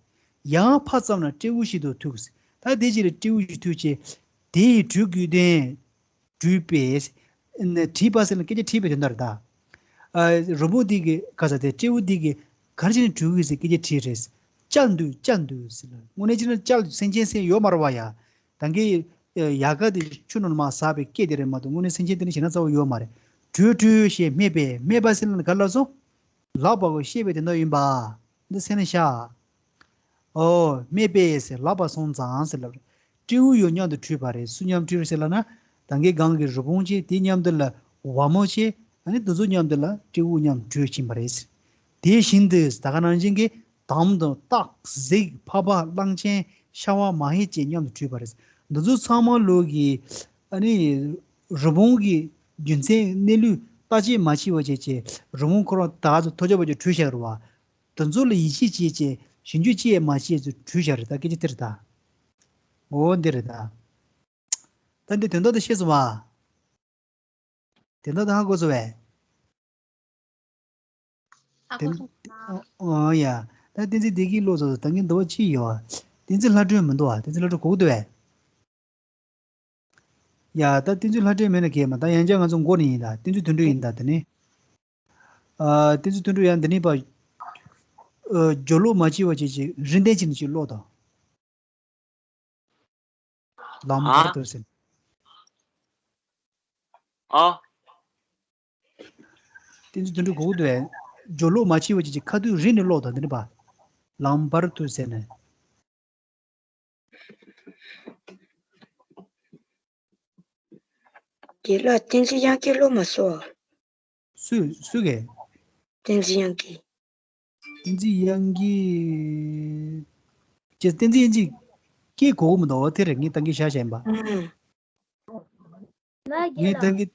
ཡང་ཕར་ཙམ་ན་སྤྲེའུ་ཞིག་ཏུ་ཐུག་ཟེར། ད་དེ་རྗེས་ལ་སྤྲེའུ་ཞིག་ཐུག་བྱས། དེ་ཡི་བྲོས་དགོས་དོན། བྲོས་པས། ཨ་ནི་དྲིས་པ་ཟེར་ན་སྐད་ཆ་དྲིས་པའི་དོན་དག་རེད་ད། ཨ། རི་བོང་འདི་གིས་ག་ས་དེ་སྤྲེའུ་འདི་གིས་ག་རེ་བྱས་ནས་བྲོས་ཀྱི་ཟེར་སྐད་ཆ་དྲིས་རེད། བཅར་འདུག་བཅར་འདུག་ཟེར་ལ། དངོས་གནས་བྱས་ན་བཅར་སེམས་ཅན་སེམས་ཡོད་མ་རེད་བ་ཡ། ད་གིན་ཡལ་ག་དེ་ཆུ་ནང་ལ་མར་ཟགས་པའི་སྐད་དེ་རེད་མ་གཏོགས་དངོས་གནས་སེམས་ཅན་དེ་ནི་ཞེད་སྣང་ཚ་པོ་ཡོད་མ་རེད། བྲོས་བྲོས་ཞེས་སྨྲས་པས། སྨྲས་པ་ཟེར་ན་ག་ལ་སོང་། ལབ་པ་གོ་བཤད་པའི་དོན་དག་ཡིན་པ། འདི་སེམས་ལ་ཤར། ཨོ། སྨྲས་པས་ཟེར་ལབ་པ་སོང་ཙང་ཟེར་ལབ་རེད། སྤྲེའུ་ཡང་མཉམ་དུ་བྲོས་པ་རེད། སུ་མཉམ་བྲོས་ཟེར་ལབ་ན། ད་གིན་སྒང་གི་རི་བོང་ཆེ་དེ་མཉམ་དུ་ལ་བ་མོ་ཆེ། ཨ་ནི་དེ་ཚོ་མཉམ་དུ་ལ་སྤྲེའུ་མཉམ་བྲོས་ཕྱིན་པ་རེད། དེ་བཞིན་དུ་ད་ག་ནང་བཞིན་གྱི་དམ་དང་སྟག་གཟིག་ཕག་པ་གླང་ཆེན་ཤ་བ་མ་ཧེ་བཅས་མཉམ་དུ་བྲོས་པ་རེད། འདི་ཚོ་ཚང་མ་ལོག་གི་ཨ་ནི་རི་བོང་གི་རྒྱུ་མཚན་གནས་ལུགས་བརྟག་དཔྱད་མ་བྱས་པ་བྱས་བྱས་རི་བོང་ཁོ་རང་ད་ག་ཚོད་ཐོས་རྒྱ་བོ་ཅིག་བྲོས་བཞག་རེད་བ། དེ་ཚོ་ལ་ཡིད་ཆེས་བྱས་བྱས་ཞིབ་འཇུག་ཅི་ཡང་མ་བྱས་ཚུལ་བྲོས་བཞག་རེད། ད་སྐད་ཆ་དེ་རེད་ད། འོ་འདི་རེད་ད། ད་འདི་དོན་དག་དེ་ཤེས་སོང་བ། དོན་དག་དེ་ཧ་གོ་སོང་བས། ཧ་གོ་སོང་ན། ཨོ་ཡ། ད་བསྟན་འཛིན་བདེ་སྐྱིད་ཀློག་ཚར་སོང་། ད་ངས་འདི་བ་ཅི་ཡོད་བ། བསྟན་འཛིན་ལྷ་སྒྲོན་མི་འདུག་བ། བསྟན་འཛིན་ལྷ་སྒྲོན་གོ་གི་འདུག་བས། ཡ། ད་བསྟན་འཛིན་ལྷ་སྒྲོན་མེད་ན་གལ་མ། ད་ཡང་བསྐྱར་ང་ཚོ་འགོ་ནས་ཡིན་ད། བསྟན་འཛིན་དོན་གྲུབ་ཡིན་ད་དེ་ནི། ཨ། བསྟན་འཛིན་དོན་གྲུབ་ཡང་འདི་ནས་པ། ཨ། སྦྱོར་ཀློག་མ་བྱས་པ་བྱས་བྱས་རིན་ལྡན་ཆེ་ནས་ཅིག་ཀློག་དང་། ལམ་ཨ། བར་དུ་ཟེར། ཨ། བསྟན་འཛིན་དོན་གྲུབ་གོ་གི་འདུག་བས། སྦྱོར་ཀློག་མ་བྱས་པ་བྱས་བྱས་ཁ་ཐུག་རིང་ནས་ཀློག་དང་འདི་ནས་པ། ལམ་བར་དུ་ཟེར་ནས། རྒན་ལགས། བསྟན་འཛིན་དབྱངས་སྐྱིད་ཀློག་མ་སོང་། སུ། སུ་གས། བསྟན་འཛིན་དབྱངས་སྐྱིད། བསྟན་འཛིན་དབྱངས་སྐྱིད། ཅེས་བསྟན་འཛིན་དབྱངས་སྐྱིད་སྐད་གོ་གི་མི་འདུག་འོ་དེ་རེད། ངས་ད་གིན་བཞག་བཞག་ཡིན་པ། ཨང་། ངས་ད་གིན་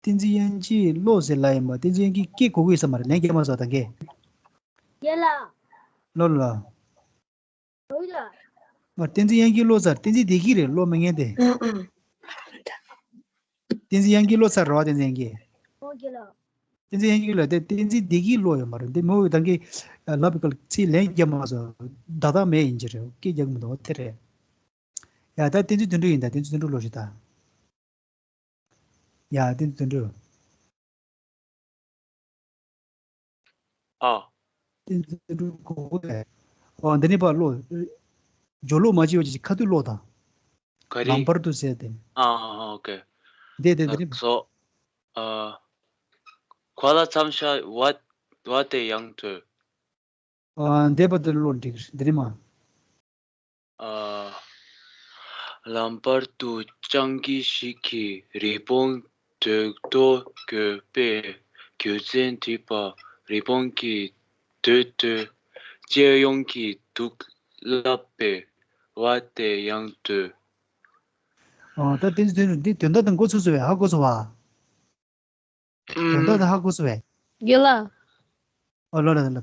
བསྟན་འཛིན་དབྱངས་སྐྱིད་ཀློག་ཟེར་ལབ་ཡིན་པ། བསྟན་འཛིན་དབྱངས་སྐྱིད་སྐད་གོ་གི་ཡོད་ས་མ་རེད། ལན་རྒྱག་མ་སོང་ད་གིན། རྒན་ལགས། ལོ་ལ། ཨོ་ཡ། ང་བསྟན་འཛིན་དབྱངས་སྐྱིད་ཀློག་ཚར། བསྟན་འཛིན་བདེ་སྐྱིད་རེད། ཀློག་མི་ཉན་ཏེ། ཨང་ཨང་། བསྟན་འཛིན་དབྱངས་སྐྱིད་ཀློག་ཚར་རེད་བ། བསྟན་འཛིན་དབྱངས་སྐྱིད། ཨོ་རྒན་ལགས། བསྟན་འཛིན་དབྱངས་སྐྱིད་ལ་དེ་བསྟན་འཛིན་བདེ་སྐྱིད་ཀློག་ཡོད་མ་རེད། འདི་མོ་ད་གིན་ལབ་པའི་སྐབས་ཚིག་ལན་རྒྱག་མ་སོང་། བརྡ་རྟགས་མེད་ཡིན་གྱི་རེད། སྐད་རྒྱག་གི་མི་འདུག་དེ་རེད། ཡ། ད་བསྟན་འཛིན་དོན་གྲུབ་ཡིན་ད། བསྟན་འཛིན་དོན་གྲུབ་ཀློག་ཞིག་ད། ཡ། བསྟན་འཛིན་དོན་གྲུབ། ཨ། བསྟན་འཛིན་དོན་གྲུབ་གོ་གི་རེད། ཨོ། འདི་ནས་ཕར་ཀློག་སྦྱོར་ཀློག་མ་བྱས་པ་ཅིག་ཁ་ཐུག་ཀློག་དང་། ག་རེ། ལམ་བར་དུ་ཟེར་ཏེ། ཨ་ཨ་ཨ། ཨོ་ཁེ། འདི་དེ་འདི་ནས། ལགས་སོ། ཨ། གོ་ལ་མཚམས་བཞག་བ། བ་དེ་ཡང་བྲོས། ཨ། འདས་པ་དེ་ཀློག་འགྲིག་གི་རེད། འདི་ནས་མར། ཨ། ལམ་བར་དུ་སྤྱང་ཀི་ཞིག་གིས་རི་བོང་འདོད་དོ་དགོད་པས་རྒྱུ་མཚན་དྲིས་པ། རི་བོང་གིས་འདོད་དོ། ཅི་ཡོང་གི་འདུག་ལབ་པས་བ་དེ་ཡང་བྲོས། ཨ། ད་དེ་དེ་འདི་དོན་དག་དང་མགོ་ཚོས་སོང་བས། ཧ་གོ་སོང་བ། དོན་དག་དེ་ཧ་གོ་སོང་བས། རྒན་ལགས། ཨོ་ལོ་ལོ་ལོ་ལོ།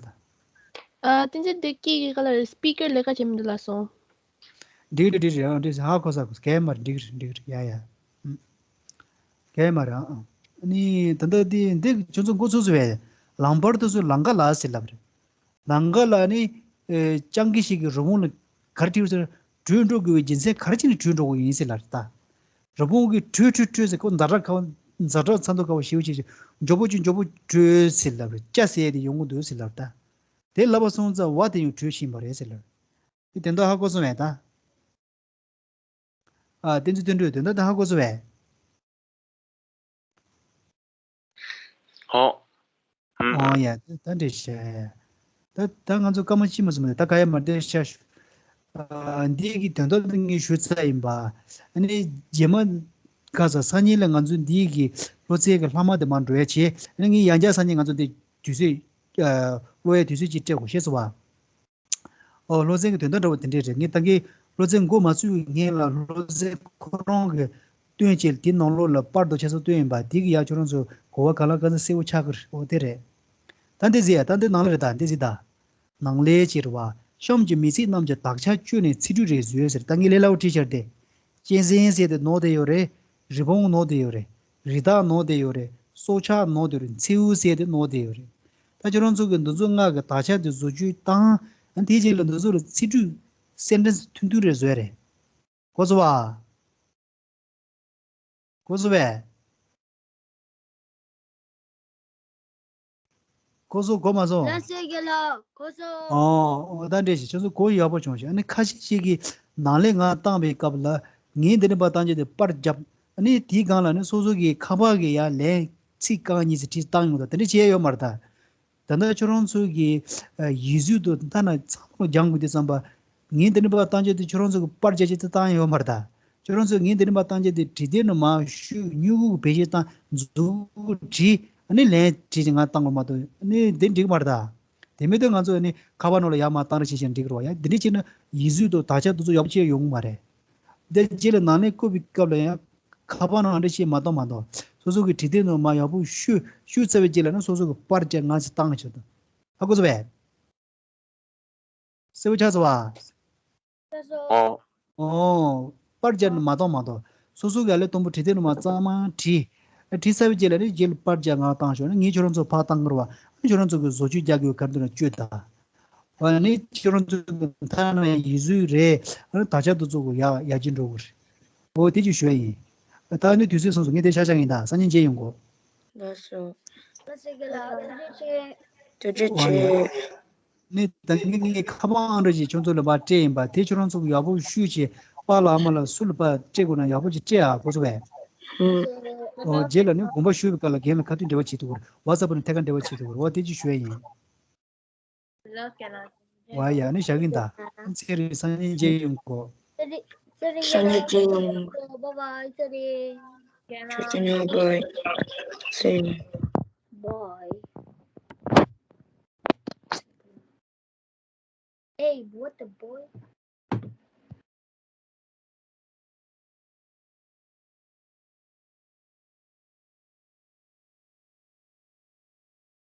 ཨ། བསྟན་འཛིན་བདེ་སྐྱིད་ཀྱིས་ག་ལ་རེད། སྤི་ཀར་ལས་ཀ་བྱེད་མི་འདུག་ལབ་སོང་། འགྲིག་རེད་འགྲིག་རེད། ཨ། འགྲིག་ཧ་གོ་ས་གོ་གལ་མ་རེད། འགྲིག་རེད་འགྲིག་རེད། ཡ་ཡ། ཨ། གལ་མ་རེད། ཨ། ཨ་ནི་ད་ལྟ་དེ་འདི་ཁྱོད་ཚོ་མགོ་ཚོས་སོང་བས། ལམ་བར་དུ་སུ་ལམ་ཁ་ལ་ཟེར་ལབ་རེད། ལམ་ཁ་ལ་ནི། ཨེ། སྤྱང་ཀི་ཞིག་གིས་རི་བོང་ལ་ག་རེ་དྲིས་ཟེར། བྲོས་འགྲོ་དགོས་པའི་རྒྱུ་མཚན་ག་རེ་བྱས་ནས་བྲོས་འགྲོ་དགོས་ཡིན་ཟེར་ལབ་རེད་ད། རི་བོང་གིས་བྲོས་བྲོས་བྲོས་ཟེར་ཁོ་ཛ་དྲག་ཁ་པོ། ཛ་དྲག་ཚ་མདོག་ཁ་པོ་ཞེ་པོ་ཅིག་བྱས། མགྱོགས་པོ་ཅིག་མགྱོགས་པོ་བྲོས་ཟེར་ལབ་རེད། བཅར་ཟེར་ཡས་དེ་ཡོང་གི་འདུག་ཟེར་ལབ་རེད་ད། དེ་ལབ་པ་སོང་ཙང་བ་དེ་ཡང་བྲོས་ཕྱིན་པ་རེད་ཟེར་ལབ་རེད། དེ་དོན་དག་ཧ་གོ་སོང་བས་ད། ཨ། བསྟན་འཛིན་དོན་གྲུབ། དོན་དག་དེ་ཧ་གོ་སོང་བས། ཧོ། ཧུམ། ཨོ་ཡ། ད་ད་འདྲ་བྱས། ད་ད་ང་ཚོ་སྐར་མ་གཅིག་མ་ཟིན་པ་ད་ག་ཡ་མ་བསྡད་ཤག་ཨ། འདི་གི་དོན་དག་དེ་ངས་ཞུ་ཚར་ཡིན་པ། ཨ་ནི་རྗེས་མ་ག་ས་སང་ཉིན་ལ་ང་ཚོ་འདི་གི་སློབ་ཚན་གི་ལྷག་མ་དེ་མར་འགྲོ་ཡ་བྱས། ཨ་ནི་ངས་ཡང་བསྐྱར་སང་ཉིན་ང་ཚོ་འདི་དུས་ཚོད། ཨ། ཀློག་ཡ་དུས་ཚོད་ཅིག་སྤྲད་དགོས། ཤེས་སོང་བ། ཨོ། སློབ་ཚན་གྱི་དོན་དག་འདྲ་བོ་དེ་འདྲས་རེད། ངས་ད་གིན་སློབ་ཚན་འགོ་མ་ཚུགས་སྔོན་ལ་སློབ་ཚན་ཁོ་རང་གིས་བཏོན་བྱས། དེའི་ནང་ལོགས་ལ་པར་དང་ཆ་ཚང་བཏོན་ཡིན་པ། དེ་གི་ཡ་ཁྱོད་རང་ཚོ་གོ་བ་ག་ལ་ག་ཚོད་གསལ་པོ་ཆགས་ཀྱི་རེད། ཨོ་དེ་རེད། ད་ ད་འདི་ཟེར་ཡ། ད་འདི་ནང་ལ་རེད། ད་འདི་ཟེར་ད། ནང་ལས་ཅེས་རེད་བ། གཤམ་གྱི་མི་ཚིག་རྣམས་ཀྱི་དག་ཆ་བཅོས་ནས་ཚིག་འབྲུ་རེ་བཟོས་ཟེར། ད་ངས་ལས་སླ་བོ་བྲིས་བཞག་སྟེ། གཅན་གཟན་ཟེར་དེ་ནོར་བསྡད་ཡོད་རེད། རི་བོང་ནོར་བསྡད་ཡོད་རེད། རི་དྭགས་ནོར་བསྡད་ཡོད་རེད། སྲོག་ཆགས་ནོར་བསྡད་ཡོད་རེད། མཚེའུ་ཟེར་དེ་ནོར་བསྡད་ཡོད་རེད། ད་ཁྱོད་རང་ཚོ་གིས་འདི་ཚོ་ལྔ་གི་དག་ཆ་དེ་བཟོ་བཅོས་བཏང་། ཨ་ནི་དེའི་རྗེས་ལ་འདི་ཚོ་ལ་ཚིག་འབྲུ། སེན་ཊེན་སི་ཐུང་ཐུང་རེ་བཟོས་རེད། གོ་སོང་བ། གོ་སོང་བས། གོ་སོང་། གོ་མ་སོང་། ལགས་སོ་རྒན་ལགས། གོ་སོང་། ཨོ་ཨོ། ད་འདྲ་ཞིག་ཁྱོད་ཚོ་གོ་ཡག་པོ་བྱུང་ཞིག་ཨ་ནི་ཁ་ཤས་ཤིག་གིས་ནང་ལས་ང་བཏང་བའི་སྐབས་ལ་ངས་འདི་ནས་ཕར་བཏང་རྒྱུ་དེ་པར་བརྒྱབ། ཨ་ནི་དེའི་སྒང་ལ་ནི་སོ་སོ་གི་ཁ་པར་གི་ཡར་ལན་ཚིག་རྐང་གཉིས་ཙམ་བྲིས་བཏང་ཡོང་། ད་དེ་འདྲ་བྱས་ཡོད་མ་རེད་ད། ད་ལྟ་ཁྱོད་རང་ཚོ་གིས་ཨ་ཡིག་གཟུགས་དང་ཐ་ན་ཚང་མ་སྦྱང་དགོས་དུས་ཙམ་པ། ངས་འདི་ནས་ཕར་བཏང་རྒྱུ་དེ་ཁྱོད་རང་ཚོ་གིས་པར་རྒྱག་རྒྱུ་དེ་བཏང་ཡོད་མ་རེད་ད། ཁྱོད་རང་ཚོས་ངས་འདི་ནས་ཕར་བཏང་རྒྱུ་དེ་བྲིས་དེབ་ནང་མར་བཤུས། སྨྱུ་གུ་བེད་སྤྱོད་བཏང་། མཛུབ་གུ་བྲིས། ཨ་ནི་ལན་བྲིས་ཅིག་ང་བཏང་དགོས་མ་གཏོགས། ཨ་ནི་འདི་འགྲིག་མ་རེད་ད། དེ་མིན་དུས་ང་ཚོ་ཨ་ནི་ཁ་པར་ནང་ལ་ཡར་མར་བཏང་ར་བྱེད་བྱས་འགྲིག་རེད་བ། ཡ་འདི་འདྲ་བྱས་ན་ཡིག་གཟུགས་དང་དག་ཆ་དེ་ཚོ་ཡག་པོ་བྱས་ཡོང་གི་མ་རེད། དེ་རྗེས་ལ་ནང་ལས་བསྐུར་བའི་སྐབས་ལ་ཡང་ཁ་པར་ནང་འདྲ་བྱས་མ་གཏོང་མ་གཏོགས། སོ་སོ་གི་བྲིས་དེབ་ནང་མར་ཡག་པོ་བཤུས། བཤུས་ཚར་བའི་རྗེས་ལ་ནི་སོ་སོ་གི་པར་རྒྱག་ང་ཚོས་བཏང་ཆོག་ད། ཧ་གོ་སོང་བས། གསལ་པོ་ཆགས་སོང་བ། ཨོ། ཨོ། པར་རྒྱག་ནི་མ་གཏོང་མ་གཏོང་། སོ་སོ་གི་ཨ་ལས་དང་པོ་བྲིས་དེབ་ནང་མར་གཙང་མ་བྲིས། བྲིས་ཚར་བའི་རྗེས་ལ་ནི་རྗེས་ལ་པར་རྒྱག་ང་བཏང་ཆོག་ན། ངས་ཁྱོད་རང་ཚོ་ཕར་བཏང་གི་རེད་བ། ཨ་ཁྱོད་རང་ཚོ་གི་བཟོ་བཅོས་རྒྱག་དགོས་ག་རེ་འདུག་ན་བཅོས་ད། ཨ་ནི་ཁྱོད་རང་ཚོ་གི་མཐའ་ན་ཡིག་གཟུགས་རེད། ཨ་ནི་དག་ཆ་དེ་ཚོ་གི་ཡག་ཡག་ཅིག་འགྲོ་གི་རེད། འོ་དེ་ཅིག་ཞུ་ཡ་ཡིན། ད་ནི་དུས་ཚོད་སོང་སོང་། ངས་དེ་ཤག་ཤག་ཡིན། ད་སང་ཉིན་མཇལ་ཡོང་གོ། ལགས་སོ། ཐུགས་རྗེ་ཆེ། ནི་ད་ངས་ངས་ཁ་པར་ཨང་གྲངས་ཅིག་ཁྱོད་ཚོ་ལ་ཕར་སྤྲད་ཡིན་པ། དེ་ཁྱོད་རང་ཚོ་གི་ཡག་པོ་བཤུས་བྱས། པཱ་ལགས་ཨ་མ་ལགས་སུ་ལ་ཕར་སྤྲད་དགོས་ན་ཡག་པོ་ཅིག་སྤྲད་ཨ། གོ་སོང་བས། ཨུམ། ཨོ་རྗེས་ལ་ནི་དགོངས་པ་ཞུ་བའི་སྐབས་ལ་རྒན་ལ་ཁ་ཐུག་འབྲེལ་བ་བྱེད་ཐུབ་ཀྱི་རེད། ཝ་ཚབ་ནས་ཐད་ཀར་འབྲེལ་བ་བྱེད་ཐུབ་ཀྱི་རེད། འོ་དེ་ཅིག་ཞུ་ཡ་ཡིན། ལགས་སོ། ལགས་སོ། ཝ་ཡ་ནི་བཞག་གིན་ད། ཚེ་རིང་སང་ཉིན་མཇལ་ཡོང་གོ། ཚེ་རིང་། ཚེ་རིང་། སང་ཉིན་མཇལ་ཡོང་། བཱའི་བཱའི། ཚེ་རིང་། ཚེ་རིང་། བཱའི་བཱའི། ཚེ་རིང་། བཱའི། Hey, what the boy?